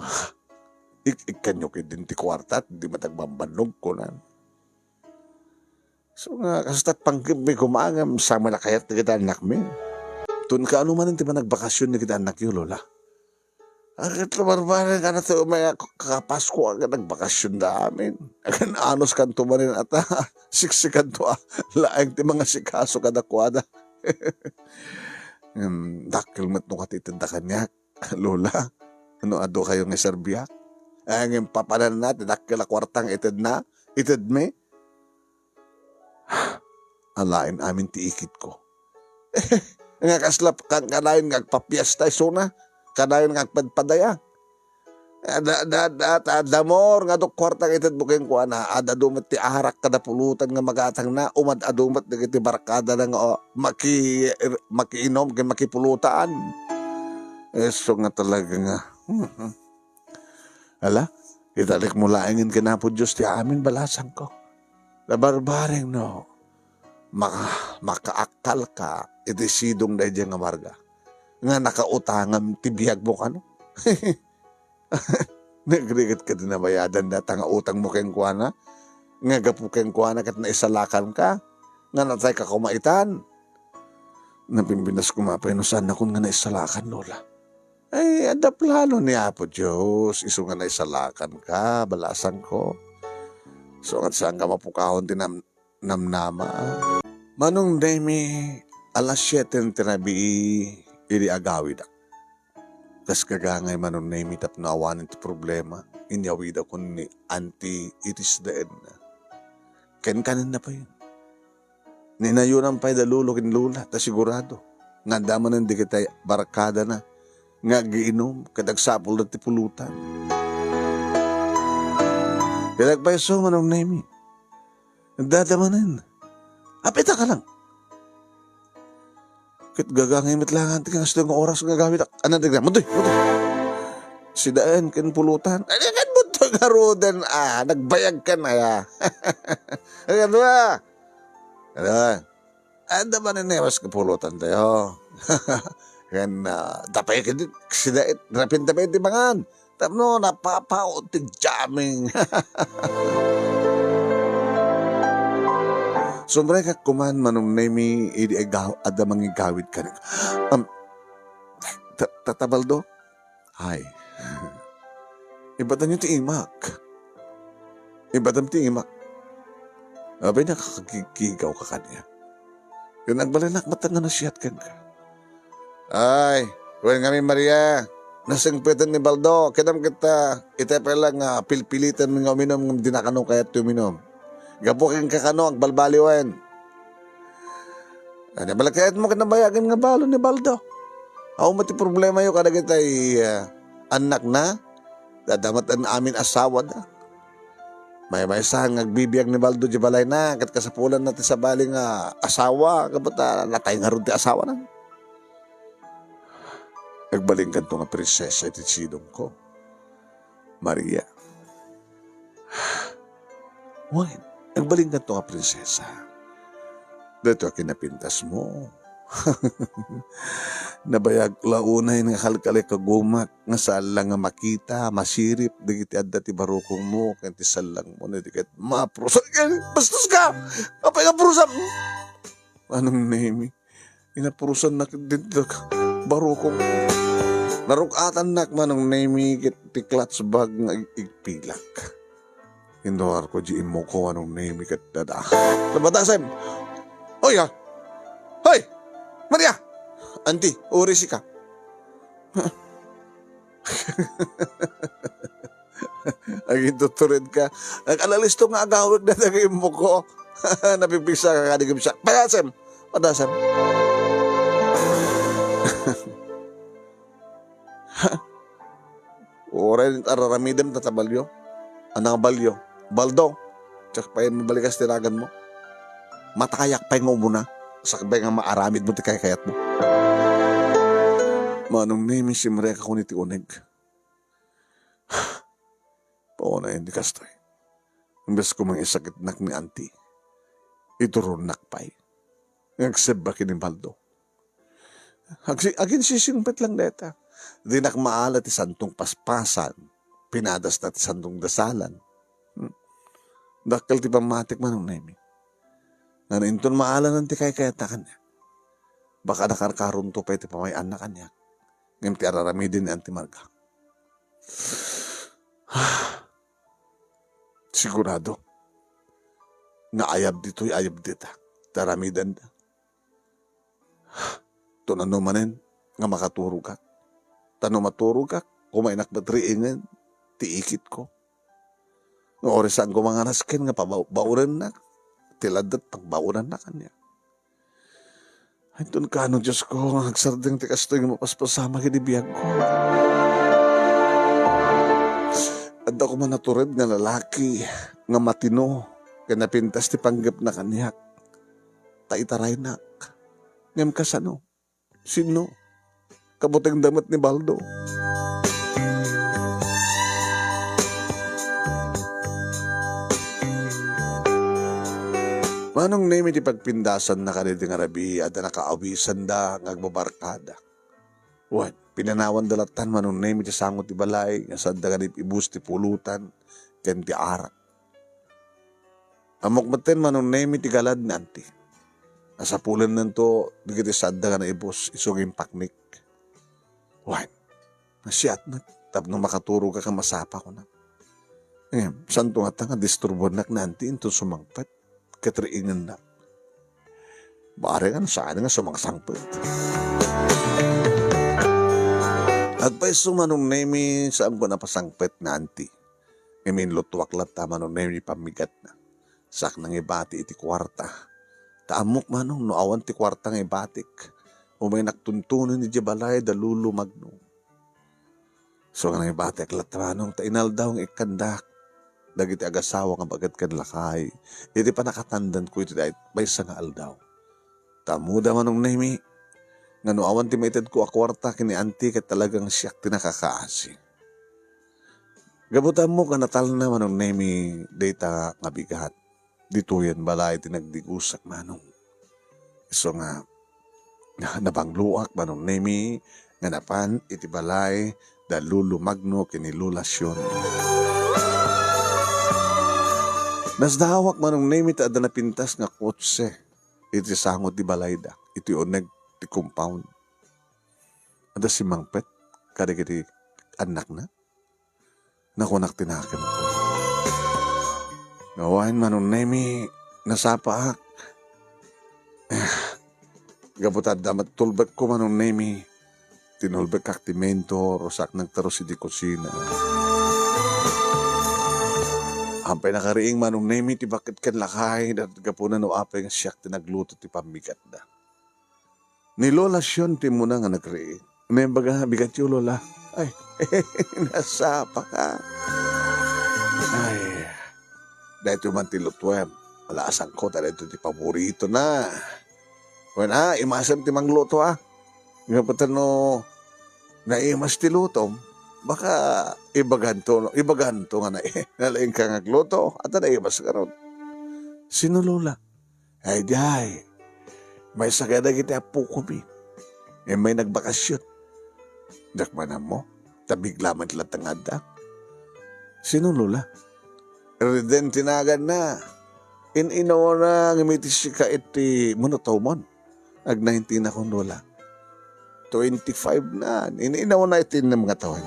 ik-, ikkanyo ketdin ti kuarta, di met agbambannog, kunan. So nga, kasta panggepmi koma ngem saan met a kayat dagiti annakmi. Wen kaano manen ti panagbacasion dagiti annakyo, Lola? Akin labarbareng ka na ti umay a ka-, kapasko a nagbakasionda amin. Akin anuskanto manen a ta, siksikanto a laeng ti mangasikaso kadakuada. Hmm, dakkel met no katitedda kaniak, Lola. No adu kayo nga serbiak? Ay, ngem papananna ti dakkel a kuarta nga itedna, itedmi? Alaen amin ti ikitko. Nga kasla kan-, kanayon nga agpapiesta isuna, kanayon nga agpadpadaya. Da, da, da, ta, damor nga adu kuarta nga itedmo kenkuana, ad-adu met ti arak kada pulutan nga magatangna, umad-adu met dagiti barkadana nga, o, maki-, makiinom ken makipulutan. Isu nga talaga nga, hmm. Ala, italekmo laengen ken Apo Dios ti amin, balasangko. Labarbareng no maka-, makaakkalka iti sidong daydiay nga marga nga nakautangam ti biagmo kano. Nagrigat ka din nabayadan data nga utangmo kenkuana, nga gapu kenkuana ket naisalakanka, nga natayka koma itan. Napimpinas koma pay no saannakon nga naisalakan, Lola. Ay, adda plano ni Apo Dios, isu nga naisalakanka, balasangko. So, ket saanka mapukawon ti nam-, namnama. Manong Nemi, alas siete ti rabii idi agawidak. Kas gagangay Manong Nemi tapno awanen ti problema, inyawidakon ni Auntie iti sidaenna. Ken kanenna pay. Ninayonan pay da Lolo ken Lola, ta sigurado nga adda manen dagiti barkadana nga agiinom ket agsapulda ti pulutan. Ket agpayso, Manong Nemi. Adda manen. Apita ka lang. Ket gagangay met laeng ti kangastay nga oras nga agawid. Anan dagita? Mutoy, mutoy. Sidaen ken pulutan. Ay, ket mutoy ngaruden, ah, nagbayag ka na, ya. Ay, ano ba? Ano? Adda manen nga pulutan tayo. Ken, ah, tapay ket sidaen, rapin tapay ti mangan. Tapno napapao ti jamming. Sumrekak kuman, Manong Nemi, idi agaw-, adda mangigawid kanik. Am, ta-, Tata Baldo? Ay. Ibatanyo ti imak. Ibatam ti imak. Abay, nakakagigigaw ka kaniak. Ken agbalinak met nga nasiat kenka. Ay, wen ngamin, Maria, nasingpeten ni Baldo. Kidam kita, itay pay lang nga pilpiliten mi nga uminum ngem dina kano kayat ti uminum. Gapu ken kakano, agbalbaliwen. Ania, balakayat mo ket nabayagen nga balo ni Baldo. Awan met ti problema yo kadagitay, ah, annakna. Dadamatan amin asawada. Maymaysa nga agbibiag ni Baldo di balayna, ket kasapulanna ti sabali nga asawa, gapu ta natay ngarud ti asawana. Agbalinkanto nga prinsesa iti sidongko, Maria. Wen, agbalinkanto nga prinsesa. Daytoy a kinapintasmo. Nabayag la unay nga kalkalay kagumak nga saan la nga makita, masirip dagiti adda ti barukongmo ken ti sallangmo, no di ket mapurusan. Ay, bastos ka! Apay nga purusan? Manong Nemi, inapurusannak dita barukong. Naruk-atannak, Manong Nemi, ket ti clutch bag nga ig-, igpilak. Inruarko di immoko, Manong Nemi, ket dada. Nabatasem! Oy, ah! Hoy! Maria! Anti, urisika. Agintutured ka. Nag-alalisto nga agawek dagiti immoko. Napipigsa ka kadi gimsa. Padasem! Padasem! Uray araramidem, Tata Balyo. Anang Balyo? Baldo. Diak pay mabalikas ti naganmo. Matayak pay nga umuna. Sakbay nga maaramidmo ti kaykayatmo. Manong Nemi, simrekakon iti uneg. Paunay iti kastoy. Imbes ko mangisakitnak ni Auntie, ituronnak pay. Nga agsebba ken ni Baldo. Agsi-, aginsisingpet lang dayta. Dinak maala ti santong paspasan. Pinadasna ti santong dasalan. Hmm. Dakkel ti pammatik, Manong Nemi. Ngem inton maalanan ti kaykayatna kaniak, baka nakarkaronto pay ti pamay-anna kaniak. Ngem ti araramiden ni Auntie Marga. Sigurado nga ayab ditoy, ayab dita, ta aramidenda. Tunano manen nga makaturogak. Ta no maturogak, kumaynak met riingen ti ikitko. No, ori saan ko manganas ken nga pabao-, baonennak. Ti laddat pagbaonanna kaniak. Ay, inton kano, Diosko, nga agsardeng ti kastoy nga mapaspasamak iti biagko. Adda koma natured nga lalaki nga matino ken napintas ti panggepna kaniak. Ta itaraynak. Ngem kasano? Sinno? Kabutengda met ni Baldo. Manong Nemi ti pagpindasanna kadaydi nga rabii, adda nakaawisanda nga agbabarkada. Wen, pinanawanda lattan Manong Nemi ti sango ti balay nga saanda nga nib-ibus ti pulutan ken ti arak. Ammok metten Manong Nemi ti galad ni Auntie. Nasapulennanto dagiti saanda nga naibus isu nga impaknik. Wen, nasiat met tapno makaturogak a masapa, kuna. Ngem, saanto ngata nga disturbuennak ni Auntie inton sumangpet ket riingennak. Bareng a no saan nga sumangsangpet. Agpayso Manong Nemi, saanko napasangpet ni Auntie. Ngem inlutuak latta Manong Nemi pammigatna. Saak nangibati iti kuarta. Ta ammok Manong no awan ti kuarta nga ibatik, umaynak tuntunen idiay balay da Lolo Magno. So nga nangibatiak latta Manong ta inaldaw nga ikkandak dagiti agasawa nga baket ken lakay iti pannakatandanko iti dayta maysa nga aldaw. Ta ammoda Manong Nemi nga no awan ti maitedko a kuarta ken ni Auntie ket talagang siak ti nakakaasi. Gapu ta ammok a natalna Manong Nemi dayta nga bigat. Ditoyen balay ti nagdigusak Manong. Isu nga nabangloak Manong Nemi nga napan iti balay da Lolo Magno ken ni Lola Sion. Nasdaawak Manong Nemi ta adda napintas nga kotse iti sango ti balayda, iti uneg ti compound. Adda simmangpet kadagiti annakna. Nakunak ti nakemko. Ngawan, Manong Nemi, nasapaak. Gapu ta adda met tulbekko, Manong Nemi. Tinulbekkak ti mentor, saak nagtarus iti kusina. Ampay nakariing, Manong Nemi, ti baket ken lakay, da-, gapuna no apay nga siak ti nagluto ti pammigatda. Ni Lola Sion ti immuna nga nagriing. Naimbag a bigatyo, Lola. Ay, nasapaka. Ay, daytoy man ti lutuem. Alasanko ta daytoy ti paboritona. Wen, a, imasem ti mangluto, a. Nga pata no naimas ti lutom, baka ibaganto, ibaganto nga na-, nalaingka nga agluto. Ata naimas garud. Sino, Lola? Ay, diay. Maysa kadagiti appokomi. Immay nagbakasyon. Diak man ammo. Ta bigla man ti latta nga adda. Sino, Lola? Reden ti naganna. In-inawna ngem iti sika iti manutomon. Ag-nineteen akon, Lola. Twenty-five na. In-inawna iti innem nga tawen.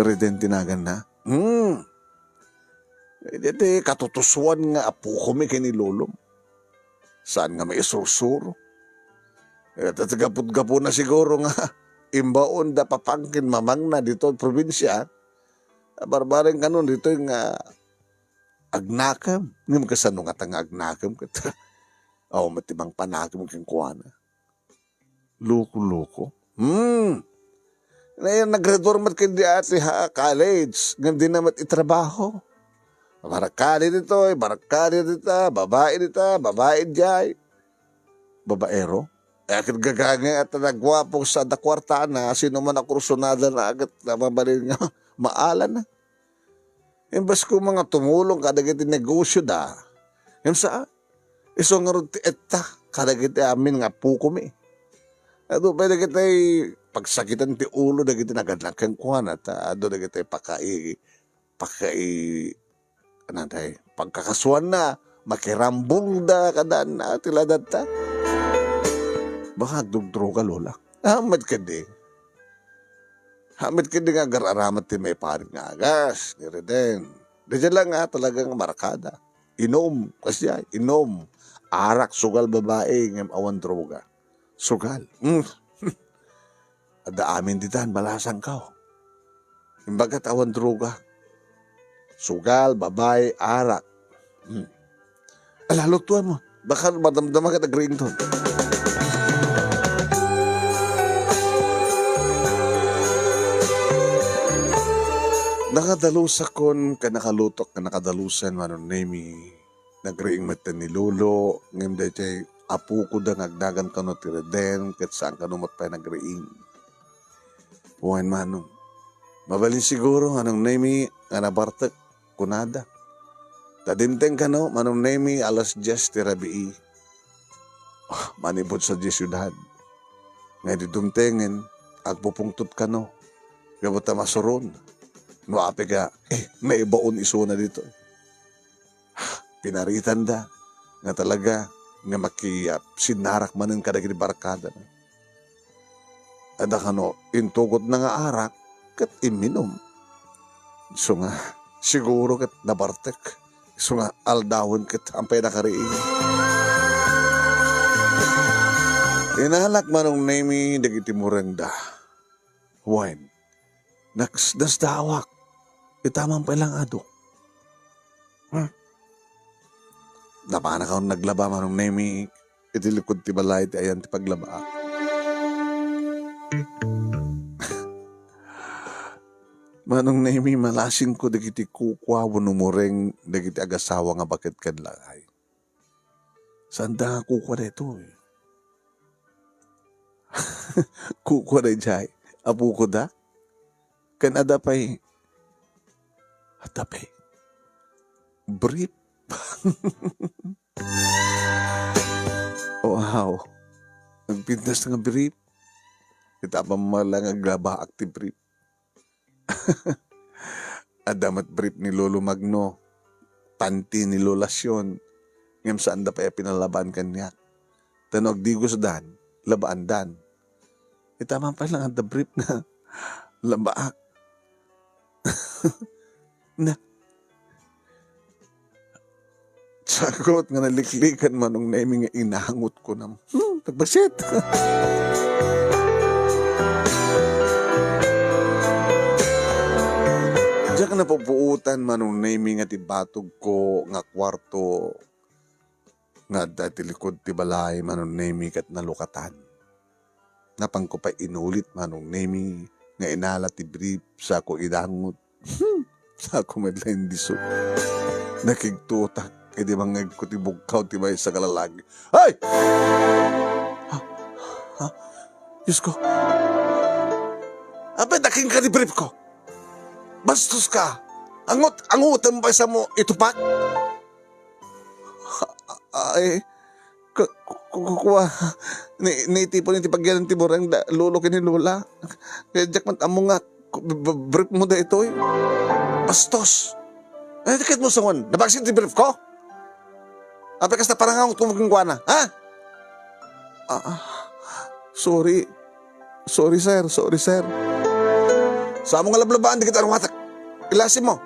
Reden ti naganna. Hmm. Idi ti katutusuan nga appokomi ken ni lolom. Saan nga maisursuro? Ket gapud-gapuna siguro nga imbaonda papang ken mamangna ditoy probinsia. Barbareng kanon ditoy nga agnakem. Ngem kasano ngata nga agnakem ket awan met ti mangpanakem kenkuana. Loko-loko. Hmm. Nay, naggraduar met ken di ati ha college, ngem dina met itrabaho. Barkada ditoy, barkada dita, babai dita, babai diay. Babaero? Eh, ket gagangay at nagwapo sa da kwartana, sino man a kursunada na agad na mabalin nga maala na. Imbes ko nga tumulong kadagiti negosyo da. Ngem sa, isu ngarud ti etta kadagiti amin nga appokomi. Adu pay dagiti pagsakitan ti ulo dagiti nagannak kenkuana ta adu dagiti pakai-, pakai-, ano tay, pagkakasuanna, makirambongda, kadan, ah, ti ladatta. Baka agdugdruga, Lola. Ah, met kadi. Amin ketdi nga agar-aramat ti maiparit nga agas ni Reden. Daydiay la nga talaga nga markada. Inom, kasdiay, inom. Arak, sugal, babae, ngem awan droga. Sugal. Mm. Adda amin ditan, malasangkaw. Imbagak awan droga. Sugal, babae, arak. Hmm. Ala, lutuan mo. Baka madamdama ka nagriington. Nakadalusakon ken nakalutok ken nakadalusan, Manong Nemi. Nagriing metten ni Lolo, ngem daytoy apokoda nga agnagan kano ti Reden, ket saan kano met pay nagriing. Wen, Manong. Mabalin siguro, Manong Nemi, nga nabartek, kunada. Ta dimteng kano, Manong Nemi, alas dies ti rabii. Ah, manipud sadiay siudad. Nga idi dumtengen, agpupungtot kano. Gapu ta masuron. No apay ka, eh, maibaon isuna ditoy. Pinaritanda nga talaga nga maki-, ah, sinnarak manen kadagiti barkadana. Adda kano intugotna nga arak ket imminom. Isu nga, siguro ket nabartek. Isu nga, aldawen ket ampay nakariing. Inalak, Manong Nemi, dagiti murengda. Wen, nas-, nasdaawak. Ita man pay lang aduk. Hmm. Napanak naglaba, Manong Nemi, iti likod ti balay ti ayan ti paglabaak. Manong Nemi, malasingko dagiti kukua wenno mureng dagiti agasawa nga baket ken lakay. Saanda nga kukua daytoy. Kukua daydiay. Apokoda. Ken adda pay, adda pay brief. Wow. Nagpintas nga brief. Ita pa man lang aglabaak ti brief. Adda met brief ni Lolo Magno, panty ni Lola Sion, ngem saanda pay a pinalabaan kaniak. Ta no agdigosdan, labaandan. Ita man pay lang adda brief nga labaak. Na, sagut nga naliklikan, Manong Nemi, nga inangot ko nam. Hmm, nagbasit. Diak napupuotan, Manong Nemi, nga ti batog ko nga kuarto nga adda iti likod ti balay, Manong Nemi, ket nalukatan. Napanko pay inulit, Manong Nemi, nga inala ti brief, sako inangot. Hmm, sako met laeng disso. Nakigtutak idi mangngegko ti bugkaw ti maysa nga lalaki. Ay! Ha? Ha? Diyos ko. Apay, daking ka ti brief ko. Bastos ka. Angot, angotem pay sa mo itupak. Ay, ku-, ku-, ku-, kua, ni-, naitipon iti pagyanan ti mureng da lolo ken ni lola. Kaya diak met ammo nga ku-, b-, b-, brief mo daytoy. Bastos. Ay, di ket mo sangon, nabagsit ti brief ko? Apay kasta panangangot mo kenkuana, ha? Ah, ah, sorry. Sorry, sir. Sorry, sir. Sa mo nga lablabaan, di kita aruatek. Ilasim mo.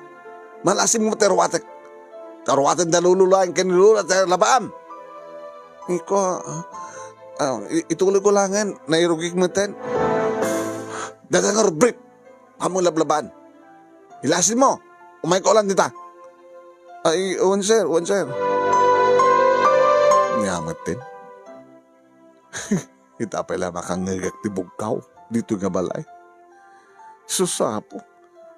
Malasim mo ti aruatek. Aruaten da lolo laeng ken ni lola ti labaam. Iko, ah, ah, i-, ituloy ko langen, nairugik meten. Dada nga rubrip. Amo lablabaan. Ilasim mo. Umay ka ulan dita. Ay, wen, sir. Wen, sir. Niya meten. Ita pay la makangngegak ti bugkaw ditoy nga balay. Sus, Apo,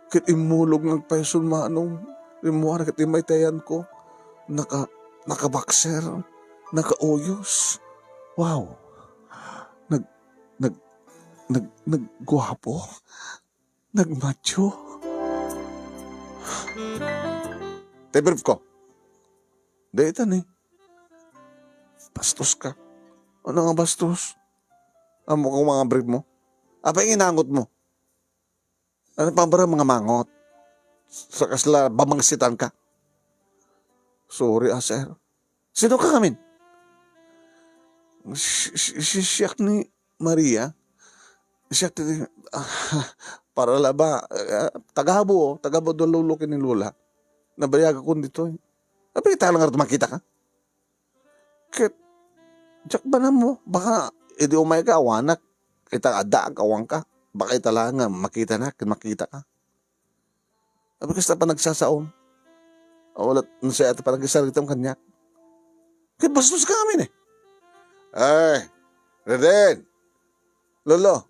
ket immulog nga agpayson, Manong. Rimmuar ket immay ti ayanko. Naka-, naka-boxer, naka-uyos. Wow. Nag-, nag-, nag-, nagguapo. Nagmatyo. Ti brief ko. Dayta ni. Bastos ka. Ano nga bastos? Amo ko mga brief mo? Apay nga inangot mo? Ano pa ba mga mangot? Sa kasla bamangsitan ka? Sorry, ah, sir. Sino ka ngamin? Si, si, si, siak ni Maria. Siak ti, ah, Para la ba, eh, taga-Habo, taga-Habo da lolo ken ni lola. Nabayagakon ditoy. Apay, ita la ngarud makitaka? Ket, diak maammo, baka idi umayka, awanak. Ita addaak, awanka. Baka ita la nga makitanak ken makitaka. Apay, kasta panagsasaom. Awan la ti nasayaat ti panagisaritam kaniak. Ket bastos ka ngamin, eh. Ay, Reden, Lolo,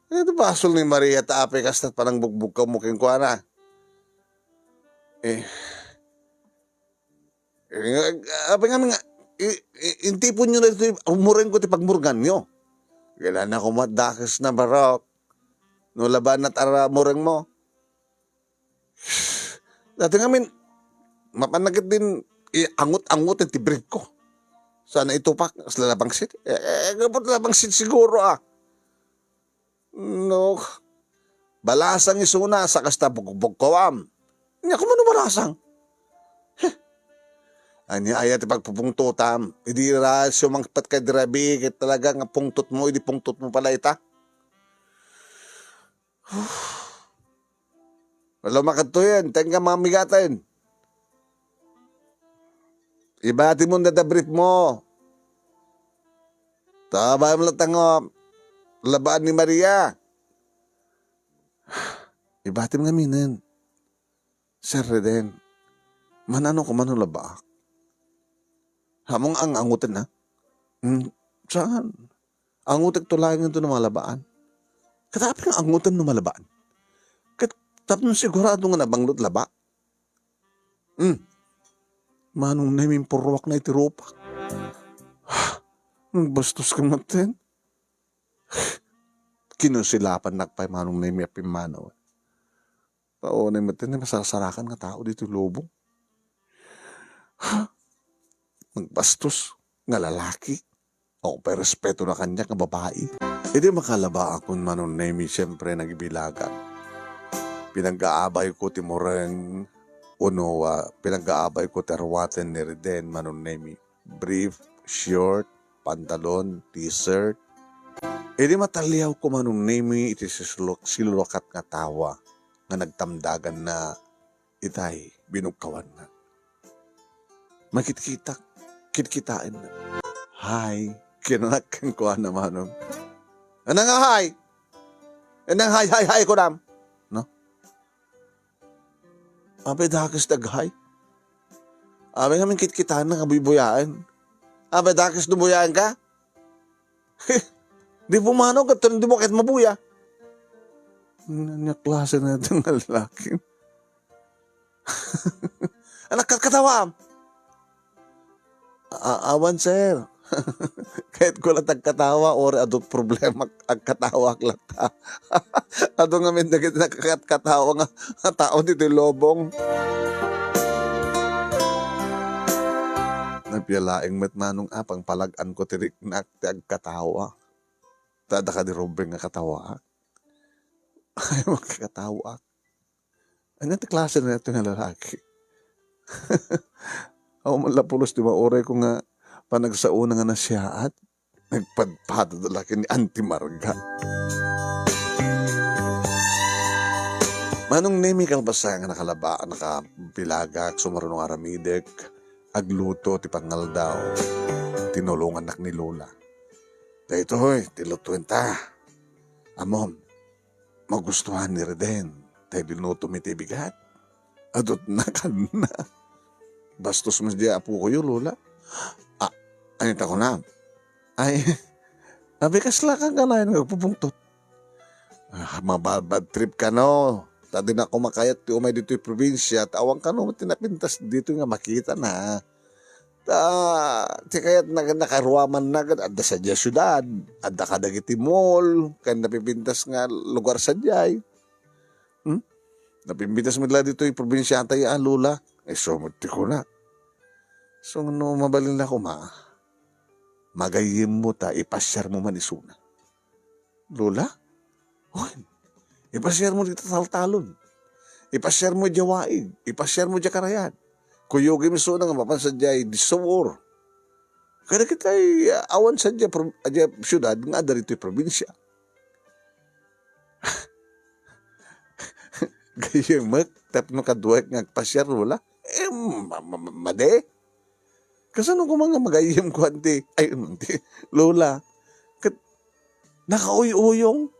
ania ti basol ni Maria ta apay kasta panangbugbugkawmo kenkuana? Eh, eh, apay ngamin nga, i-, i-, intiponyo na ditoy murengko ti pagmurganyo. Kailangan ko met dakes na barok. No labaanna ti ara murengmo. Daytoy ngamin, mapanna ketdin iangot-angot ti briefko. Saan a itupak, kasla labangsit. Eh, eh, gapu ta labangsit siguro, ah. No, balasang isuna, sa kasta bugbugkawam. Ania koma no balasang? Heh. Ania aya ti pagpupungtotam? Idi ra siumangpet ka idi rabii, ket talaga nga pungtotmo, idi pungtotmo pala ita. Wala makadtoyen, tenga mamigaten. Ibatimon dayta briefmo. Ta baem latta nga labaan ni Maria. Ibatim ngaminen. Sir Reden, manano koma no labaak? Ammom nga ang-angoten na? Hmm, saan? Angotek to laeng no malabaan. Ket apay nga angotem no malabaan? Ket tapno sigurado nga nabangnot laba. Hmm. Manong Nemi, impurruakna iti rupak. Nagbastos ka maten. Kinusilapannak pay Manong Nemi a pimmanaw. Tao ni met ti masarsarakan nga tao ditoy lubong. Ha? Magbastos nga lalaki. Ako pay respeto na kaniak nga babai. Idi makalabaakon Manong Nemi, siyempre, nagbilagak. Pinag-aabayko ti mureng, uno, ah, pinag-aabayko ti aruaten ni Reden, Manong Nemi. Brief, short, pantalon, t-shirt. Idi mataliawko Manong Nemi iti sisulok-, silulakat nga tawa nga nagtamdaganna itay binugkawanna. Makitkitak, kitkitaenna. "Hi," kinanak kenkuana Manong. "Anang hi? Anang hi, hi, hi, kunam?" No? Apay dakes ti ag-hi? Apay ngamin kitkitaenna nga buybuyaen? Apay dakes no buyaenka? Di pumanaw ket di mo ket mabuya. Ania klase na ito nga lalaki? Anak, katkatawaam. A-, awan, sir. Kayatko latta agkatawa, uray adu ti problema, agkatawaak latta. Adu ngamin dagiti nagkakatkatawa nga, nga tao ditoy lubong. Napia laeng met Manong a pangpalag-anko ti riknak ti agkatawa. Ta adda kadi rumbeng nga katawaak. Ay, makakatawaak. Ania ti klase na ito nga lalaki? Awan man la pulos ti maurayko nga panagsaona nga nasiaat. Nagpadpado da la ken ni Auntie Marga. Manong Nemi, kalpasan nga nakalaba, nakabilagak, sumaruno nga aramidek, agluto ti pangaldaw. Tinulongannak ni Lola. Daytoy, ti lutuenta. Ammom, magustuhan ni Reden, tay linutom iti bigat. Adutna kanna. Bastos met diay apokoyo, Lola. Ah, ania ti kunam? Ay, abi, kasla ka kanayon nga agpupungtot? Ah, mabad-, bad trip kano. Ta dinak koma kayat ti umay ditoy probinsia, ta awan kano ti napintas ditoy nga makitana. Ta, ti kayatna, nakaruamanna, adda sadiay siudad, adda kadagiti mall, ken napipintas nga lugar sadiay. Hmm? Napimpintas met la ditoy probinsiatayo a, Lola. Isu met ti kunak. So, no mabalin la koma, magayyemmo ta ipasiarmo man isuna. Lola? Wen, ipasiarmo dita taltalon. Ipasiarmo idiay waig. Ipasiarmo idiay karayan. Kuyogem isuna nga mapan sadiay Sur. Kadagitay, ah, awan sadiay pro-, diay siudad nga adda ditoy probinsia. Gayyemek tapno kaduaek nga agpasiar, Lola? Eh, ma-, ma-, ma-, madi? Kasano koma nga magayyem kuan ti, ay, ti Lola? Ket nakauyuyong.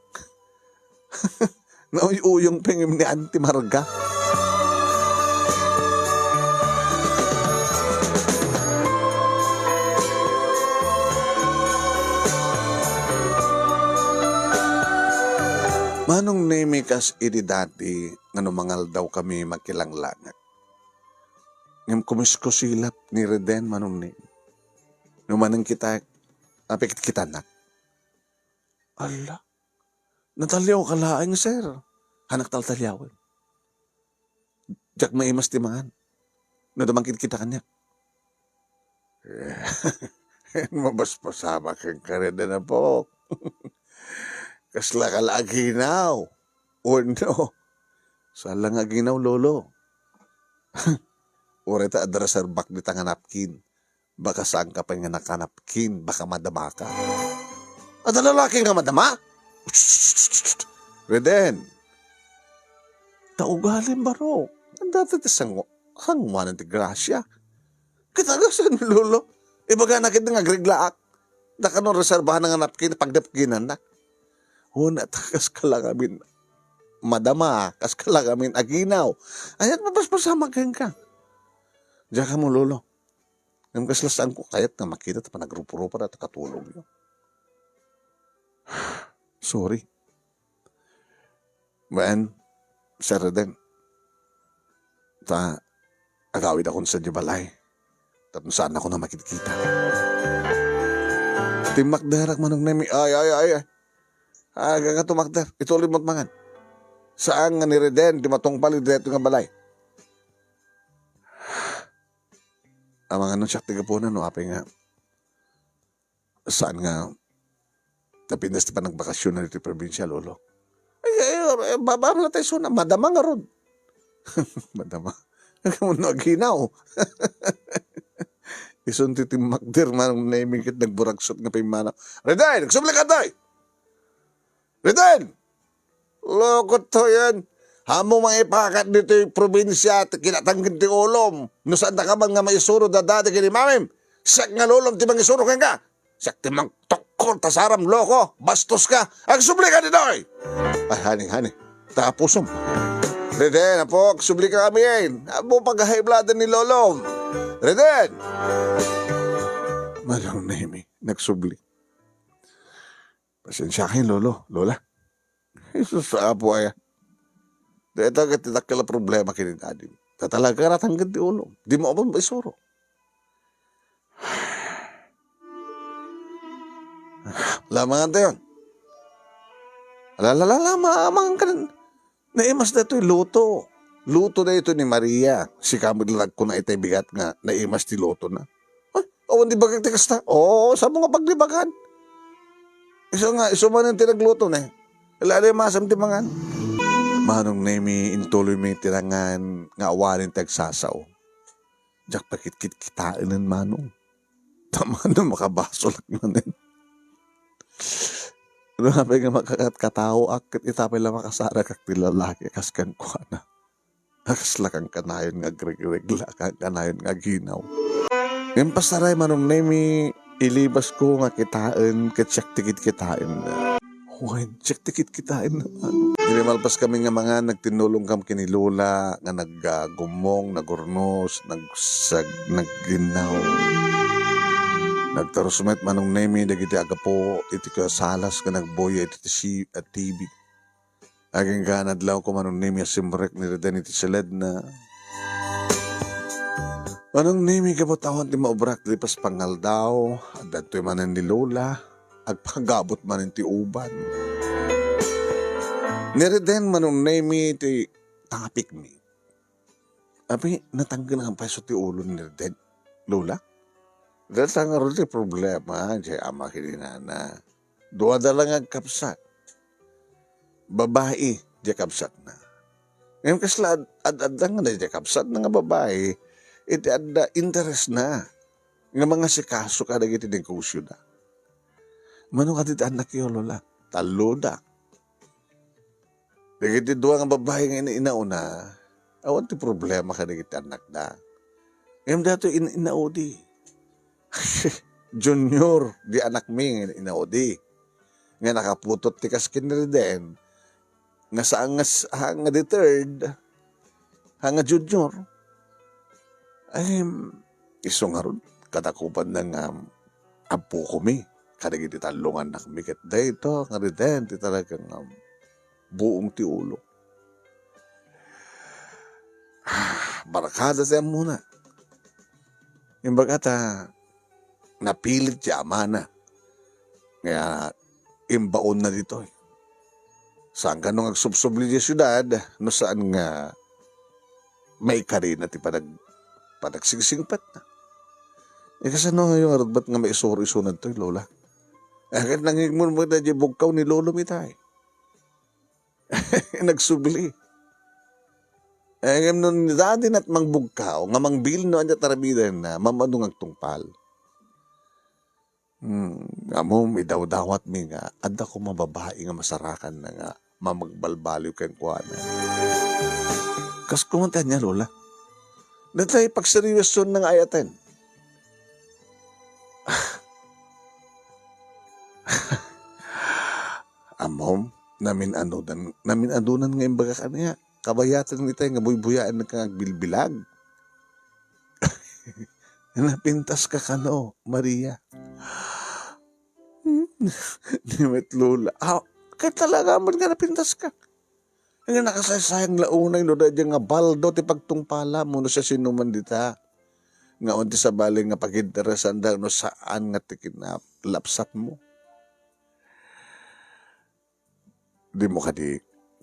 Nauy-uyong pay ngem ni Auntie Marga. Manong Nemi, kas idi dati nga no mangaldawkami, makilanglangak. Ngem kumiskusilap ni Reden, Manong Nemi. No maneng kita, apay ket kitanak. Ala, nataliawka laeng, sir. Hanak taltaliawen. Diak maimas ti mangan. No adda mangkitkita kaniak. Mabasbasama kenka, Reden, apo. Kasla ka la aginaw. Wenno, saan la nga aginaw, Lolo? Uray ta adda reserbak dita nga napkin. Baka saanka pay nga nakanapkin, baka madamaka. Adda lalaki nga madama? Reden. Ta ugalim, barok. Adda ti sangu-, sanguanan ti grasia. Ket agasan, Lolo. Ibagana ket nga agreglaak. Da kano reserbahan nga napkin, pagdapkinanna. Una, ta kaska la ngamin madama, kaska la ngamin aginaw. Ayat, mapaspasamak kenka. Diak ammo, Lolo. Ngem kasla saanko kayat nga makita ta panagrupa-rupa dayta katulongyo. Sorry. Wen, Sir Reden, ta agawidakon sadiay balay. Tapno saannakon a makitkita. Timmakderak, Manong Nemi. Ay, ay, ay, ay. Aga nga tumakder. Ituloy mo't mangan. Saan nga ni Reden ti matungpal iti daytoy nga balay? Amangan no siak ti gapuna no apay nga saan nga napintas ti panagbakasyon na ditoy probinsia, Lolo. Ay, ay, ay, babaam la tayo suna. Madama ngarud. Madama. Agkamano aginaw. Isun ti timmakder, Manong Nemi, ket nagburagsot nga pimmanaw. Reden, nagsubli ka, Toy! Reden! Loko to yan. Amo mangipakat ditoy probinsia, ti kinatanggen ti ulom. No saanda ka man nga maisuro dadada ken ni mamim, siak nga lolom ti mangisuro kenka. Siak ti mangtukkol ta saram, loko. Bastos ka. Agsubli ka ditoy. Ay, honey, honey. Tapusom. Reden, apo, agsubli ka amin. Amo pag-high blood ni lolom. Reden! Manong Nemi, nagsubli. Pasensya kayo, Lolo, Lola. Jesus, Apo aya. Dayta ket ti dakkel a problema ken ni Daddy. Ta talaga natangken ti ulo. Dimo awan maisuro. Lamangan tayon. Ala, ala, ala, ma-, mangan ka. Naimas daytoy luto. Luto daytoy ni Maria. Sika met la nagkuna itay bigat nga naimas ti lutona. Ay, awan di bagak ti kasta. Oo, saan mo nga paglibagan? Isu nga, isu manen ti nagluto ne. Ala, ala, masam ti mangan. Manong Nemi, intuloy mi ti nangan nga awanen ti agsasao. Diak pakitkitaen, Manong. Ta mano makabasol manen. Ano nga pay nga makakatkataoak ket ita pay la makasaragak ti lalaki kas kenkuana. Kasla kankanayon nga agregregla, kankanayon nga aginaw. Ngem pasaray, Manong Nemi, ilibasko nga kitaen ket siak ti kitkitaenna. Wen, siak ti kitkitaenna, Manong. Idi malpas kami nga mangan, nagtinnulongkam ken ni Lola nga nag-, ah, gummong, nagurnos, nagsag-, nagginaw. Nagtarus met, Manong Nemi, dagiti agapo iti kasalas nga nagboya iti si-, ah, T V. Agingga nga adlaw ko, Manong Nemi, a simrek ni Reden iti siledna. Manong Nemi, gapu ta awan ti maubrak ti pas pangaldaw, addantoy manen ni Lola, agpagabut manen ti uban. Ni Reden, Manong Nemi, ti tapikmi. Abi, natangken nga payso ti ulo ni Reden, Lola? Dayta ngarud ti problema, diay ama ken ni nana. Duada la nga agkabsat. Babai, diay kabsatna. Ngem kasla ad-, ad-, adda nga diay kabsatna nga babai, iti adda interesna nga mangasikaso kadagiti negosioda. Mano kadi ti annakyo, Lola? Talloda. Dagiti dua nga babbai nga in-inauna, awan ti problema kadagiti annakda. Ngem datoy in-inaudi. Junior di anakmi nga in-inaudi. Nga nakaputot ti kas ken ni Reden. Nga saan nga s-, ha, nga di third, ha, nga junior. Ay, isu ngarud, kadakupan na nga ampukomi kadagiti tallo nga annakmi ket dayta nga Reden ti talaga nga buong ti ulo. Barkada ti ammona. Imbaga ta napilit ti amana nga imbaonna ditoy. Saan kano nga agsubsubli ti siudad no saan nga maikarina ti panag-, panagsingsingpetna. E, kasano ngayon nga rugbat nga maisuro-isuna ditoy, Lola? Akin nangigmon mo na di bugkaw ni Lolo mi tay. Nagsubli. E, ngem no ni Daddy nat mangbugkaw, nga mangbil no anya tarabidan na, mamano nga agtungpal. Hmm, ammom, idawdawatmi nga adda koma babai nga masarakan na nga mamagbalbaliw kenkuana. Kas kuman ti ania, Lola? Datay pagseryoson na nga ayaten. Ammom, namin-anudan, namin-anudan nga imbagak ania. Kabayatan itay nga buybuyaen ka nga agbilbilag. Napintas ka kano, Maria? Ni met Lola. Ah, kay talaga man nga napintas ka. Nga nakasaysayang la unay no daydi nga Baldo ti pagtungpala mo no siasinoman dita. Nga awan ti sabali nga paginteresanda no saan nga ti kinalapsat mo. Dimo kadi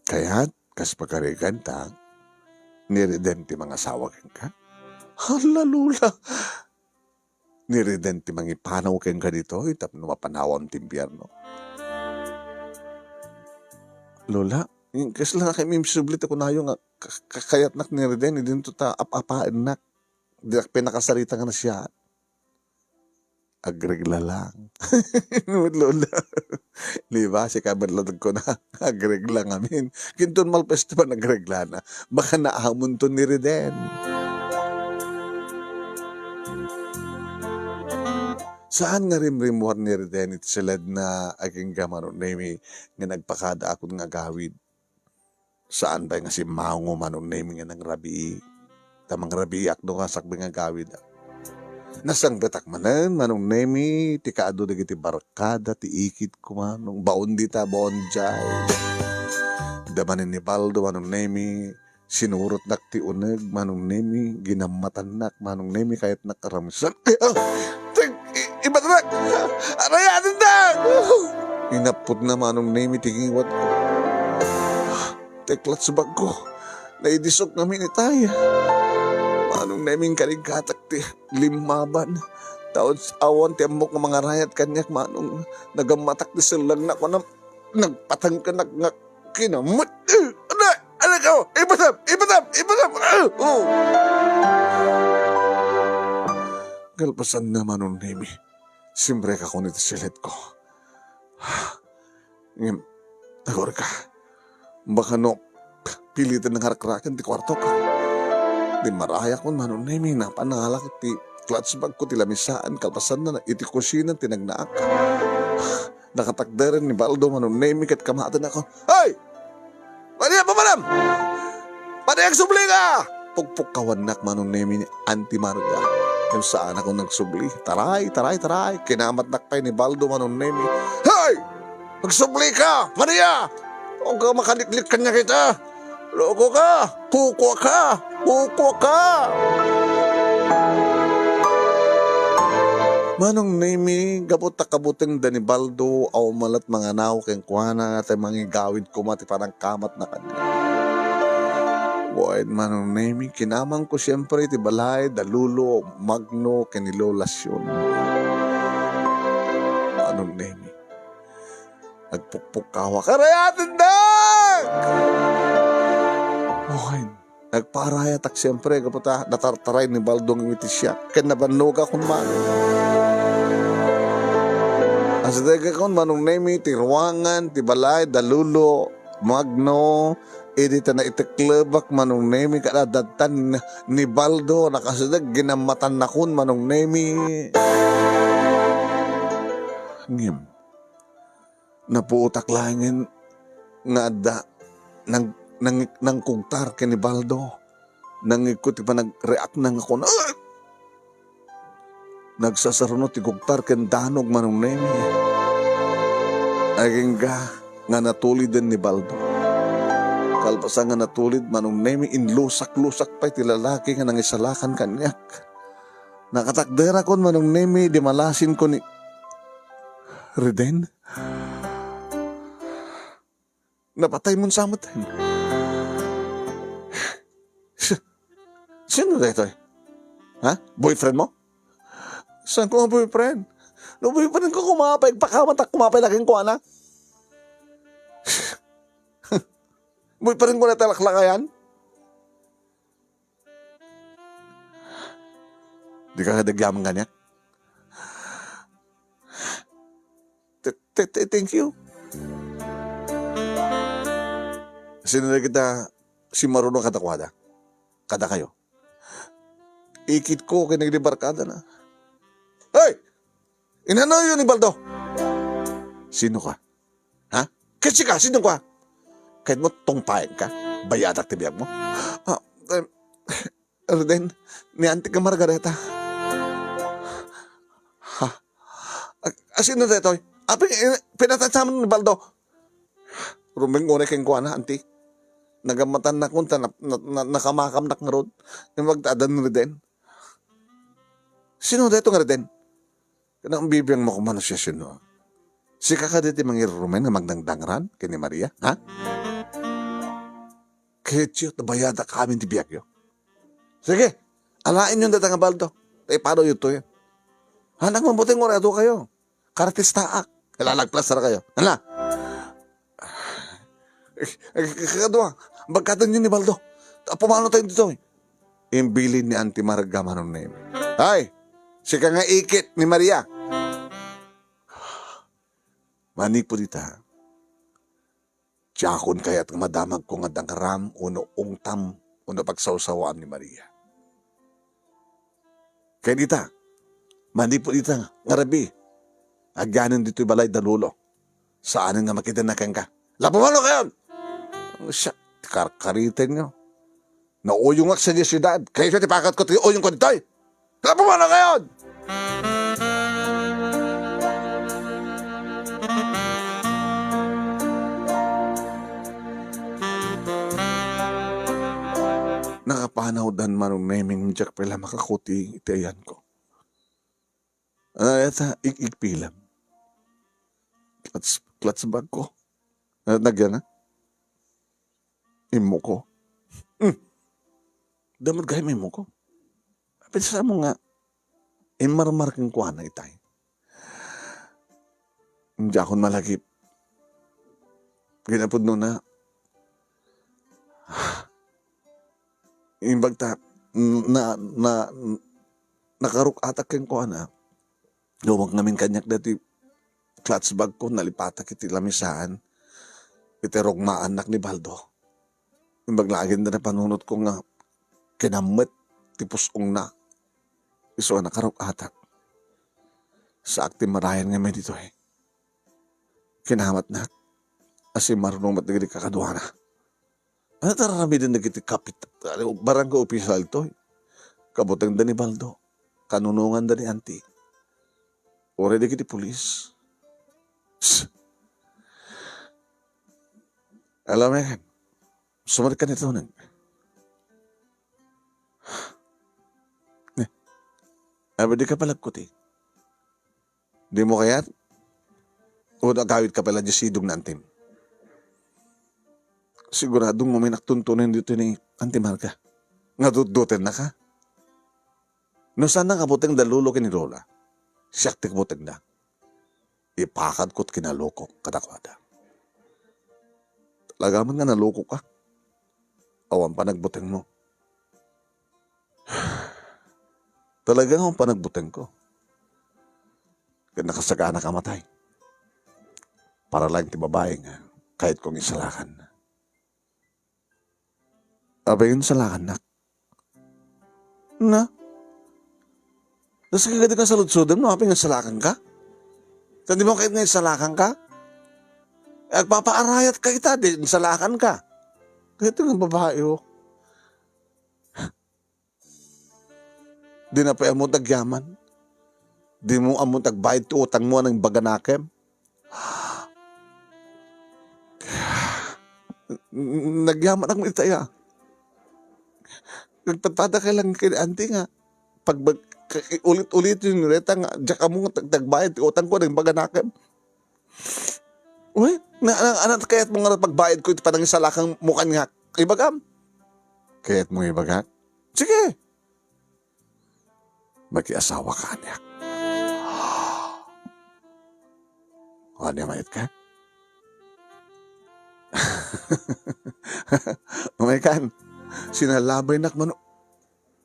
kayat, kas pagarigan ta, ni Reden ti mangasawa kenka? Hala, Lola! Ni Reden ti mangipanaw kenka ditoy tapno mapanawam ti impierno. Lola, kasla na kami misubli ti kunayo nga ka-, ka-, kayatnak ni Reden, idinto ta ap-apaennak. Dinak pinakasarita nga nasya. Agregla lang. Lola. Libasi ka met laeng kuna, agregla ngamin. Kinton malpas ti panagreglana, baka naamonto ni Reden. Saan nga rimrimmuar ni Reden iti siledna agingga Manong Nemi nga nagpakadaakon nga agawid. Saan pay nga simmango Manong Nemi nga nangrabii. Ta mangrabiiak no kasakbay nga agawid. Nasangpetak manen Manong Nemi ti kaadu dagiti barkada ti ikit ko Manong. Baon dita, baon jay. Damanen ni Baldo Manong Nemi, sinurotnak ti uneg Manong Nemi, ginammatannak Manong Nemi, kayatnak karamisan. Ah! Tek-, i-, ibatak! Arayatendak! Inapputna Manong Nemi ti ngiwat ko. Teklat sa bagko. Naidisok ngamin itay. Manong Nemi, inkariggatak ti limmaban. Ta awan ti ammok nga mangarayat kaniak, Manong. Nagammatak ti sellangna, kunam, nagpatangkenak nga kinamut. Eh, ano? Ano ka? Ibatam! Ibatam! Ibatam! Ah! Oh! Kalpasanna, Manong Nemi, simrekakon iti siledko. Ngem, agurayka, baka no, piliten nga rakraken ti kuartok. Dimmarayakon Manong Nemi, napan nangalak iti clutch bag ko ti lamisaan, kalpasanna iti kusina ti nagnaak. Nakatakderen ni Baldo Manong Nemi ket kamatenakon, "Hoy! Maria, papanam! Padi agsubli ka!" Pukpukkawannak Manong Nemi ni Auntie Marga. Ngem saanakon nagsubli. Taray, taray, taray. Kinamatnak pay ni Baldo Manong Nemi. Hoy! Magsubli ka, Maria! Huwag ka makaliklik kanya kita! Loko ka! Kukua ka! Kukua ka! Manong Nemi, gapu ta kabutengda ni Baldo, awan met la manganaw kenkuana, ta mangigawid koma ti panangkamatna kaniak. Wen, Manong Nemi, kinamangko siempre iti balay da Lolo Magno ken ni Lola Sion. Manong Nemi, nagpukpukkawak. Arayatendak! Wen, nagpaarayatak siempre, gapu ta natartaray ni Baldo nga iti siak, ken nabannogakon man. Asidegakon Manong Nemi ti ruangan ti balay da Lolo Magno, idi ta naiteklebak Manong Nemi kada dadtan ni Baldo, nakasideg, ginammatannakon Manong Nemi. Ngem, napuotak laengen nga adda nang-, nang-, nangkugtar ken ni Baldo. Nangikko ti panagreakna nga kuna, "Ah!" Nagsasaruno ti kugtar ken danog Manong Nemi. Agingga nga natuliden ni Baldo. Kalpasan nga natulid Manong Nemi, inlusak-lusak pay ti lalaki nga nangisalakan kaniak. Nakatakderakon Manong Nemi, di malasinko ni Reden. Napatay mo sa met. Si-, sino daytoy? Ha? Boyfriend mo? Saan ko nga boyfriend? No boyfriend ko, kumapay, pakamat ak, kumapay laging kuana. Boyfriend ko na talaklakayan? Di ka kadagyaman kaniak? Te-, te-, te-, thank you. Sino na kita si Maruno kadakwada? Kada kayo? Ikit ko kay nagdibarkada na. Hey! Inanoyo ni Baldo? Sino ka? Ha? Kasi ka, sino ka? Kahit mo tungpayan ka, bayadak ti biag mo. Ah, em, Erden, ni Auntie ka Margareta. Ha? A-, asino daytoy? Apin, eh, pinatay sa amin ni Baldo. Ruming unay kenkuana, Auntie. Nagamatannak unta, na, na, na, nakamakamnak ngarud. Yung magtadan ni Reden. Sino dayto nga Reden? Kanang bibiang mo kumano siya sino? Sika ka diti mangirumen nga magdangdangran ken ni Maria, ha? Ketyo, tabayada kami ti biagyo. Sige, alaen yon data nga Baldo. Tay paro yuto yan. Anak mo, buting orado kayo. Karatistaak. Ilalagplas na kayo. Hala? Eh, eh, kadua, bagkatan yun ni Baldo. Pumano tayo dito eh. Imbilin ni Auntie Marga Manong Nemi. Ay, sika nga ikit ni Maria. Manipud ita, diakon kayat nga madamagko nga dangaram ono ungtam ono pagsawsawaam ni Maria. Ken ita, manipud ita nga rabii, agyanen ditoy balay da Lolo. Saanen nga makidanna kenka. Lapuman kayon! Siak, karkariten nyo. Nauyongak sa diay siudad. Kayso ti pakat ko ti uyong ko ditoy. Lapuman kayon! Nakapanawdan Manong Neming, diak pay la makakuti iti ayanko. Ano yata, ig-, igpilam. Clutch, clutch bag ko. Ano nagyan na? Immo ko. Hmm. Damot gayam immo ko. Pinsa mo nga, immarmar kenkuana itay. Diakon malagip. Ginapudno na. Imbag ta, na, na, nakaruk-atak kenkuana. Lumak ngamin kaniak dati clutch bag ko, nalipatak iti lamisaan, iti rugmaannak ni Baldo. Imbag laeng da napanunot ko nga kinammet ti pus-ongna. Isu a nakaruk-atak. Saak ti marayan ngamin ditoy. Kinamatnak a simmarno met dagiti kakaduana. Ano ti ar-aramiden dagiti kapit-, barangay opisyal toy? Kabutengda ni Baldo. Kanunonganda ni Auntie. Uray dagiti pulis. Psst! Alam mo yan. Sumalik ka nito, nang. Ne. Abi di ka palagkuti. Di mo kayat? O agawid ka pala di sidong na antim. Siguradong maminaktuntunan dito ni Auntie Marga. Nga dutduten na ka. No saan na kabuteng da lolo ken ni lola? Siak ti kabuteng da. Ipakadko ti kinalokok kadakuada. Talaga man nga nalokok ka. Awan panagbuteng mo. Talaga nga awan panagbuteng ko. Ken nakasagana ka matay. Para lang ti babae nga kayat kong isalakan. Apay nga insalakannak? Na? Kas kadi nga saludsodem no apay nga insalakanka? Ta dimo kayat nga insalakanka? Agpapaarayat ka ita, di insalakanka. Kayat nga babae, oh. Di na pay ammo tagyaman. Di mo ammo tagbayad ti utang mo, anang baganakem. Nagyamanak mo itaya. Nagtatada ka lang kay auntie nga pag, pag ulit-ulit yung reta nga, diyak amo nga tag-, tagbayad ti utang ko, nang baganakem. Uy, na, na, anat kayat mo nga pagbayad ko iti panangisalakang mo kaniak? Ibagam. Kayat mo ibagak? Sige. Makiasawa ka niak. Ania mayat ka? Umay kan, sinalabaynak man.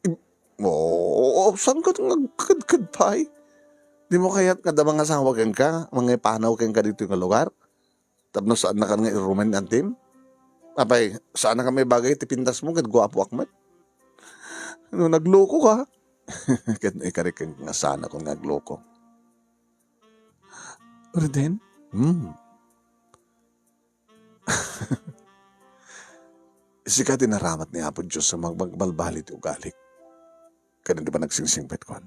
Ib-, oo, saan ka nga kadkad pay? Di mo kayat nga da mangasawa kenka, mangipanaw kenka dito nga lugar? Tapno saan na kan nga irumen antim? Apay, saan na kan maibagay ti pintas mo, ket guapoak met. No, nagloko ka. Ket no ikarik nga saan a kon nga agloko. Reden? Hmm. Sika ti naramat ni Apo Dios a mag-, magbalbali ti ugalik. Ken di ba nagsingsingpet kon,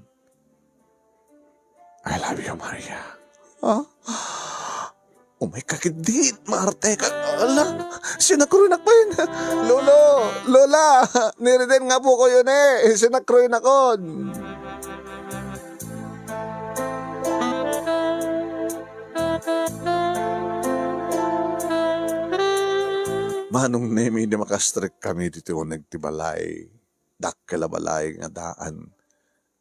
"I love you, Maria." Ah? Umay ka ketdi, maarte ka. Ala, sinakroynak pay. Lolo, Lola, ni Reden nga apokoyo ni, sinakroynakon. Manong Nemi, di makastrek kami ditoy uneg ti balay. Dakkel a balay nga daan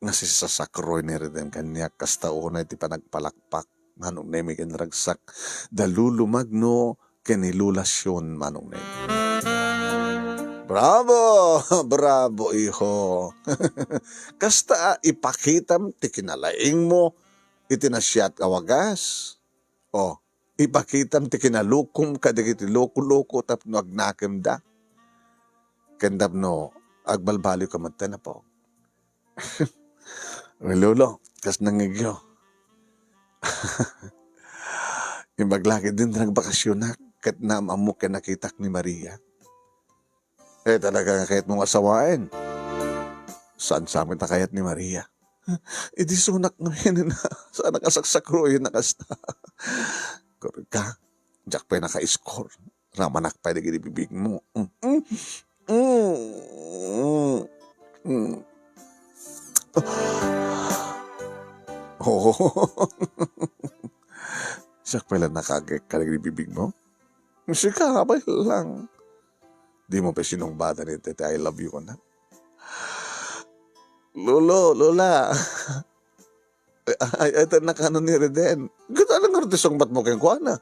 nga sisasakroy ni Reden kaniak, kasta unay ti panagpalakpak, Manong Nemi, ken ragsak da Lolo Magno ken ni Lola Sion, Manong Nemi. Bravo! Bravo, iho! Kasta a ipakitam ti kinalaingmo iti nasiat a wagas. O, ipakitam ti kinalukom kadagiti loko-loko tapno agnakemda. Ken tapno agbalbaliwka metten, apo. Lolo, kas nangngegyo. Imbag la ketdin ti nagbakasionak ket naam-ammok ken nakitak ni Maria. Eh, talaga nga kayat mong asawaen. Saan sa amin ta kayat ni Maria? Idi sunak ngamin, saan a saksakroyen a kasta. Korek ka, diak pay naka-score. Ramanak pay dagiti bibig mo. Mm, mm, mm, mm. Oo. Siak pay la nakagek kadagiti bibig mo? Sika, abay lang. Di mo pay sinungbadan iti, iti I love you ko na. Lolo, Lola. Ay, ay, ay, nakano ni Reden? Kita lang nga ti sungbat mo kenkuana.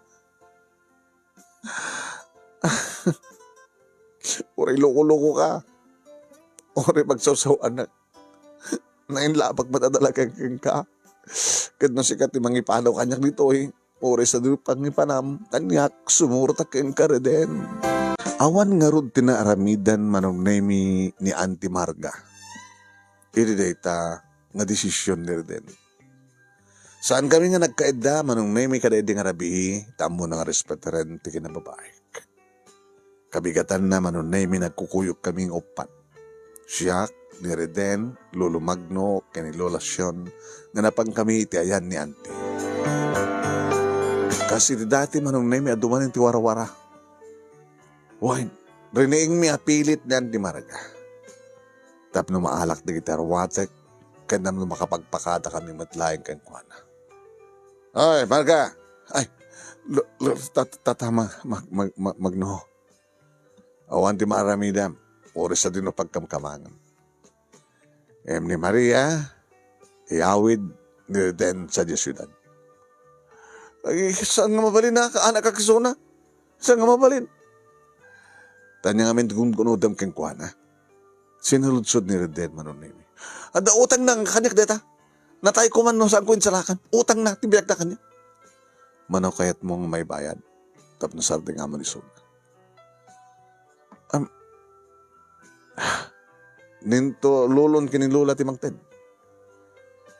Uray loko-loko ka. Uray pagsawsaw-anak. Nainlabak met a talaga kenka. Ket no sika ti mangipanaw kaniak ditoy, uray sa di pangipanam kaniak, sumurot a kenka, Reden. Awan ngarud ti naaramidan Manong Nemi ni Auntie Marga iti dayta nga desisyon ni Reden. Saan kami nga nagkaidda, Manong Nemi, kadaydi nga rabii, ta ammona nga respetaren ti kinababaek. Kabigatanna, Manong Nemi, nagkukuyog kami nga uppat. Siak, ni Reden, Lolo Magno, ken ni Lola Sion, nga napan kami iti ayan ni Auntie. Kas iti dati, Manong Nemi, adu manen ti warwara. Wen, riniingmi a pilit ni Auntie Marga. Tapno maalak dagiti arwatek, ken tapno makapagpakada kami met laeng kenkuana. Ay, Marga! Ay, lo-, lo-, tat-, tata, mag-, mag-, mag-, mag-, Magno. Awan ti maaramidam, uray sadino pagkamkamangam. Ngem ni Maria, iyawid ni Reden sadiay siudad. Ay, saan nga mabalin a, anak a kisuna? Saan nga mabalin? Tanya ngamin ti gungunodam kenkuana. Sinaludsod ni Reden, Manong Nemi. Adda utang na kaniak deta. Natay ko man no saan ko insalakan. Utang na, ti biag na kaniak. Mano kayat mo nga maibayad? Tapno sardeng amo ni Suna. Am, Ninto lulon ken ni Lola ti mangted.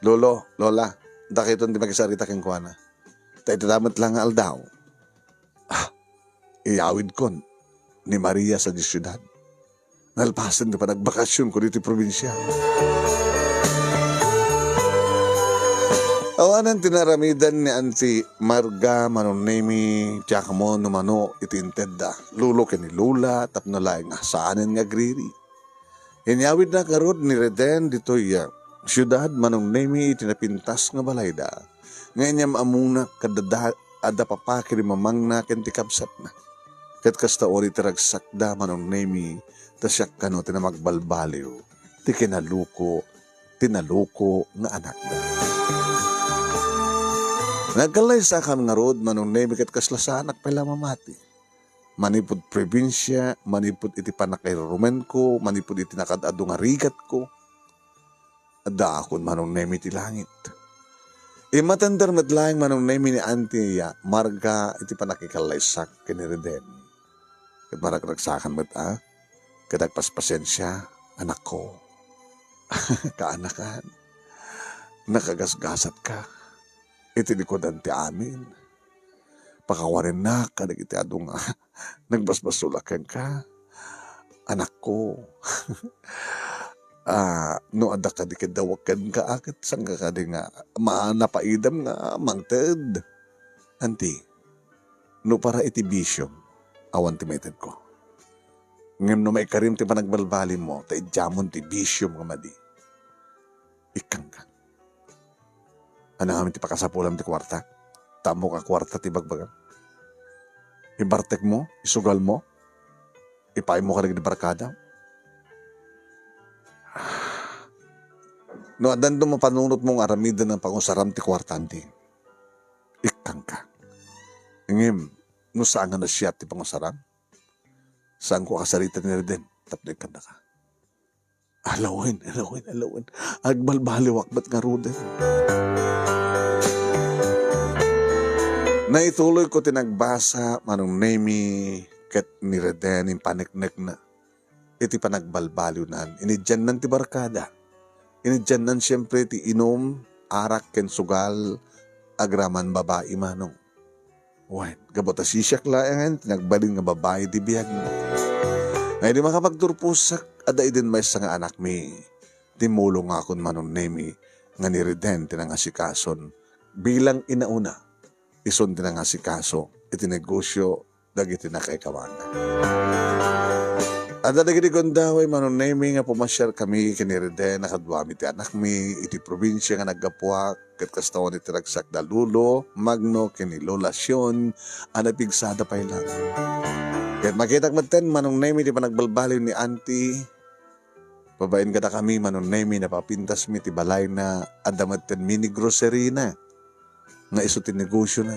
"Lolo, Lola, dakayon ti makisarita kenkuana. Ta iti dayta met la nga aldaw, ah, iyawidkon ni Maria sadiay siudad. Nalpasen ti panagbakasionko ditoy probinsia." Awanen ti naaramidan ni Auntie Marga, Manong Nemi, diak ammo no mano iti intedda, lolo ken ni Lola, tapno laeng nga saanen nga agriri. Inyawidnak ngarud ni Reden ditoy, ah, siudad, Manong Nemi, iti napintas nga balayda. Nga inyam-ammona, kadda adda papakiri mamangna ken ti kabsatna. Ket kasta uri ti ragsakda, Manong Nemi, ta siak kano ti namagbalbaliw ti kinaluko ti naluko nga anakda. Nagkallaysakam ngarud, Manong Nemi, ket kasla saanak pay la mamati. Manipud probinsia, manipud iti pannakairurumenko, manipud iti nakaad-adu nga rigatko, addaakon, Manong Nemi, ti langit. Immatender met laeng, Manong Nemi, ni Auntie Marga iti pannakikallaysakko ken ni Reden. Ket maragragsakan met, a, ket agpaspasensia, anakko. Kaanakan, nakagasgasatka iti likudan ti amin. Pakawanennak kadagiti adu nga nagbasbasolak kenka, anakko. Ah, no adda kadi ket dawek kenka, a, ket saanka kadi nga ma-, napaidam nga mangted? Auntie, no para iti bisiom, awan ti maitedko. Ngem no maikarim ti panagbalbalimmo, ta idiamon ti bisiom nga madi, ikkangka. Ania ngamin ti pakasapulam ti kuarta? Ta ammok a kuarta ti ibagbagam. Ibartekmo, isugalmo, ipaaymo kadagiti barkada. No addan mapanunotmo nga aramiden nga pangusaram ti kuarta, Auntie, ikkangka. Ngem, no saan nga naasiat ti pangusaram, saanko a kasarita ni Reden tapno ikkannaka. Alawen, alawen, alawen. Agbalbaliwak met ngaruden. Naituloyko ti nagbasa, Manong Nemi, ket ni Reden impaneknekna iti panagbalbaliwnan. Inidiannan ti barkada. Inidiannan siempre ti inum, arak ken sugal, agraman babai, Manong. Wen, gapu ta sisiak laengen ti nagbalin nga babai ti biagna. Nga idi makapagturposak, adda idin maysa nga anakmi. Timmulongakon, Manong Nemi, nga ni Reden ti nangasikason. Bilang inauna, isun ti nangasikaso iti negosio dagiti nakaikawana. Adda dagiti gundaway, Manong Nemi, nga pumasiarkami ken ni Reden a kaduami ti anakmi iti probinsia nga naggapuak, ket kasta wen iti ragsakda Lolo Magno ken ni Lola Sion a napigsada pay laeng. Ket makitak metten, Manong Nemi, ti panagbalbaliw ni Auntie. Babaen kadakami, Manong Nemi, napapintasmi ti balayna, adda metten mini grocery-na nga isu ti negosiona.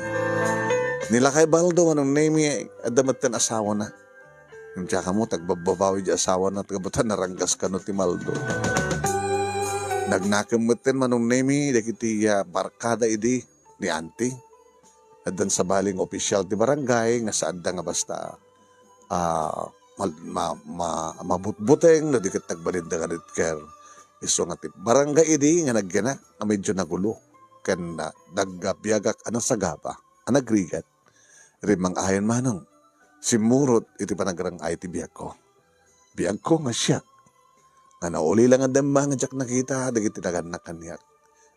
Ni lakay Baldo, Manong Nemi, adda metten asawana. Ngem diak ammo ta agbabbabawi diay asawana, ta gapu ta naranggas kano ti Maldo. Nagnakem metten, Manong Nemi, dagiti, ah, barkada idi ni Auntie. Addan sabali nga opisial ti barangay nga saanda nga basta, ah, mal-, ma-, ma-, mabutbuteng no di ket nagbalinda nga nagker. Isu nga ti barangay idi nga nagyanak nga medyo nagulo ken, ah, nagbiagak a nasagaba a nagrigat. Rimmang-ayon, Manong, simmurot iti panagrang-ay ti biagko. Biagko nga siak nga nauli la nga demma nga diak nakita dagiti nagannak kaniak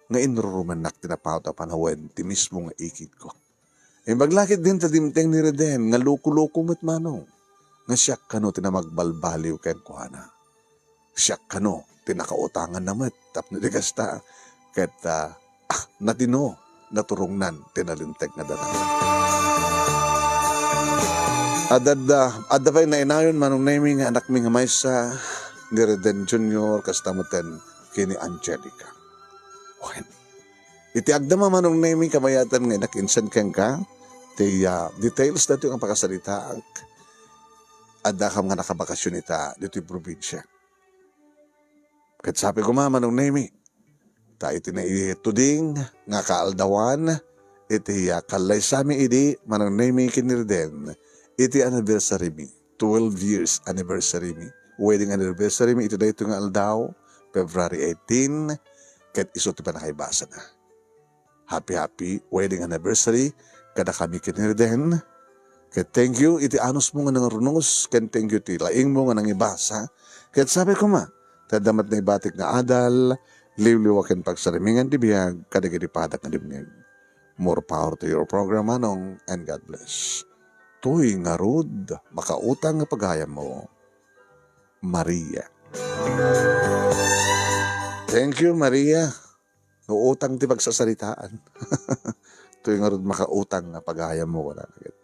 nga inrurumennak ti napaut a panawen ti mismo nga ikitko. Imbag la ketdin ta dimteng ni Reden nga loko-loko met, Manong, nga siak kano ti namagbalbaliw kenkuana. Siak kano ti nakautanganna met tapno di kasta ket, ah, ah, natino, naturongnan ti nalinteg nga danum. Adda, adda pay nainayon, Manong Nemi, nga anakmi nga maysa ni Reden Junior, kasta metten ken ni Angelica. Wen, iti agdama, Manong Nemi, kabayatan nga innak insend kenka ti, ah, details daytoy nga pakasaritaak. Addakam nga nakabakasyon ita ditoy probinsia. Ket sapay koma, Manong Nemi, ta iti naituding nga kaaldawan iti, ah, kallaysami idi, Manong Nemi, ken ni Reden, iti anniversary mi, twelve years anniversary mi. wedding anniversary mi iti daytoy nga aldaw, February eighteen, ket isu ti panakaibasana. Happy, happy wedding anniversary kadakami ken ni Reden. Ket thank you iti anusmo nga nangrunus, ken thank you ti laingmo nga nangibasa. Ket sapay koma, ti adda met naibatik nga adal, liwliwa ken pagsarimingan ti biag kadagiti padak nga dimngeg. More power to your program, Manong, and God bless. Toy ngarud, makautang nga pagayammo, Maria. Thank you, Maria. No utang ti pagsasaritaan. Toy ngarud makautang nga pagayammo, wala na ket.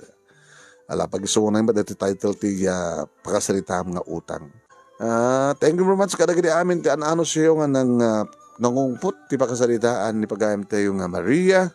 Ala, pag-isunay met ti title ti, ah, pakasaritaam nga utang. Ah, thank you very much kadagiti amin ti an-anusyo nga nang, ah, nangungpot ti pakasaritaan ni pagayam tayo nga Maria.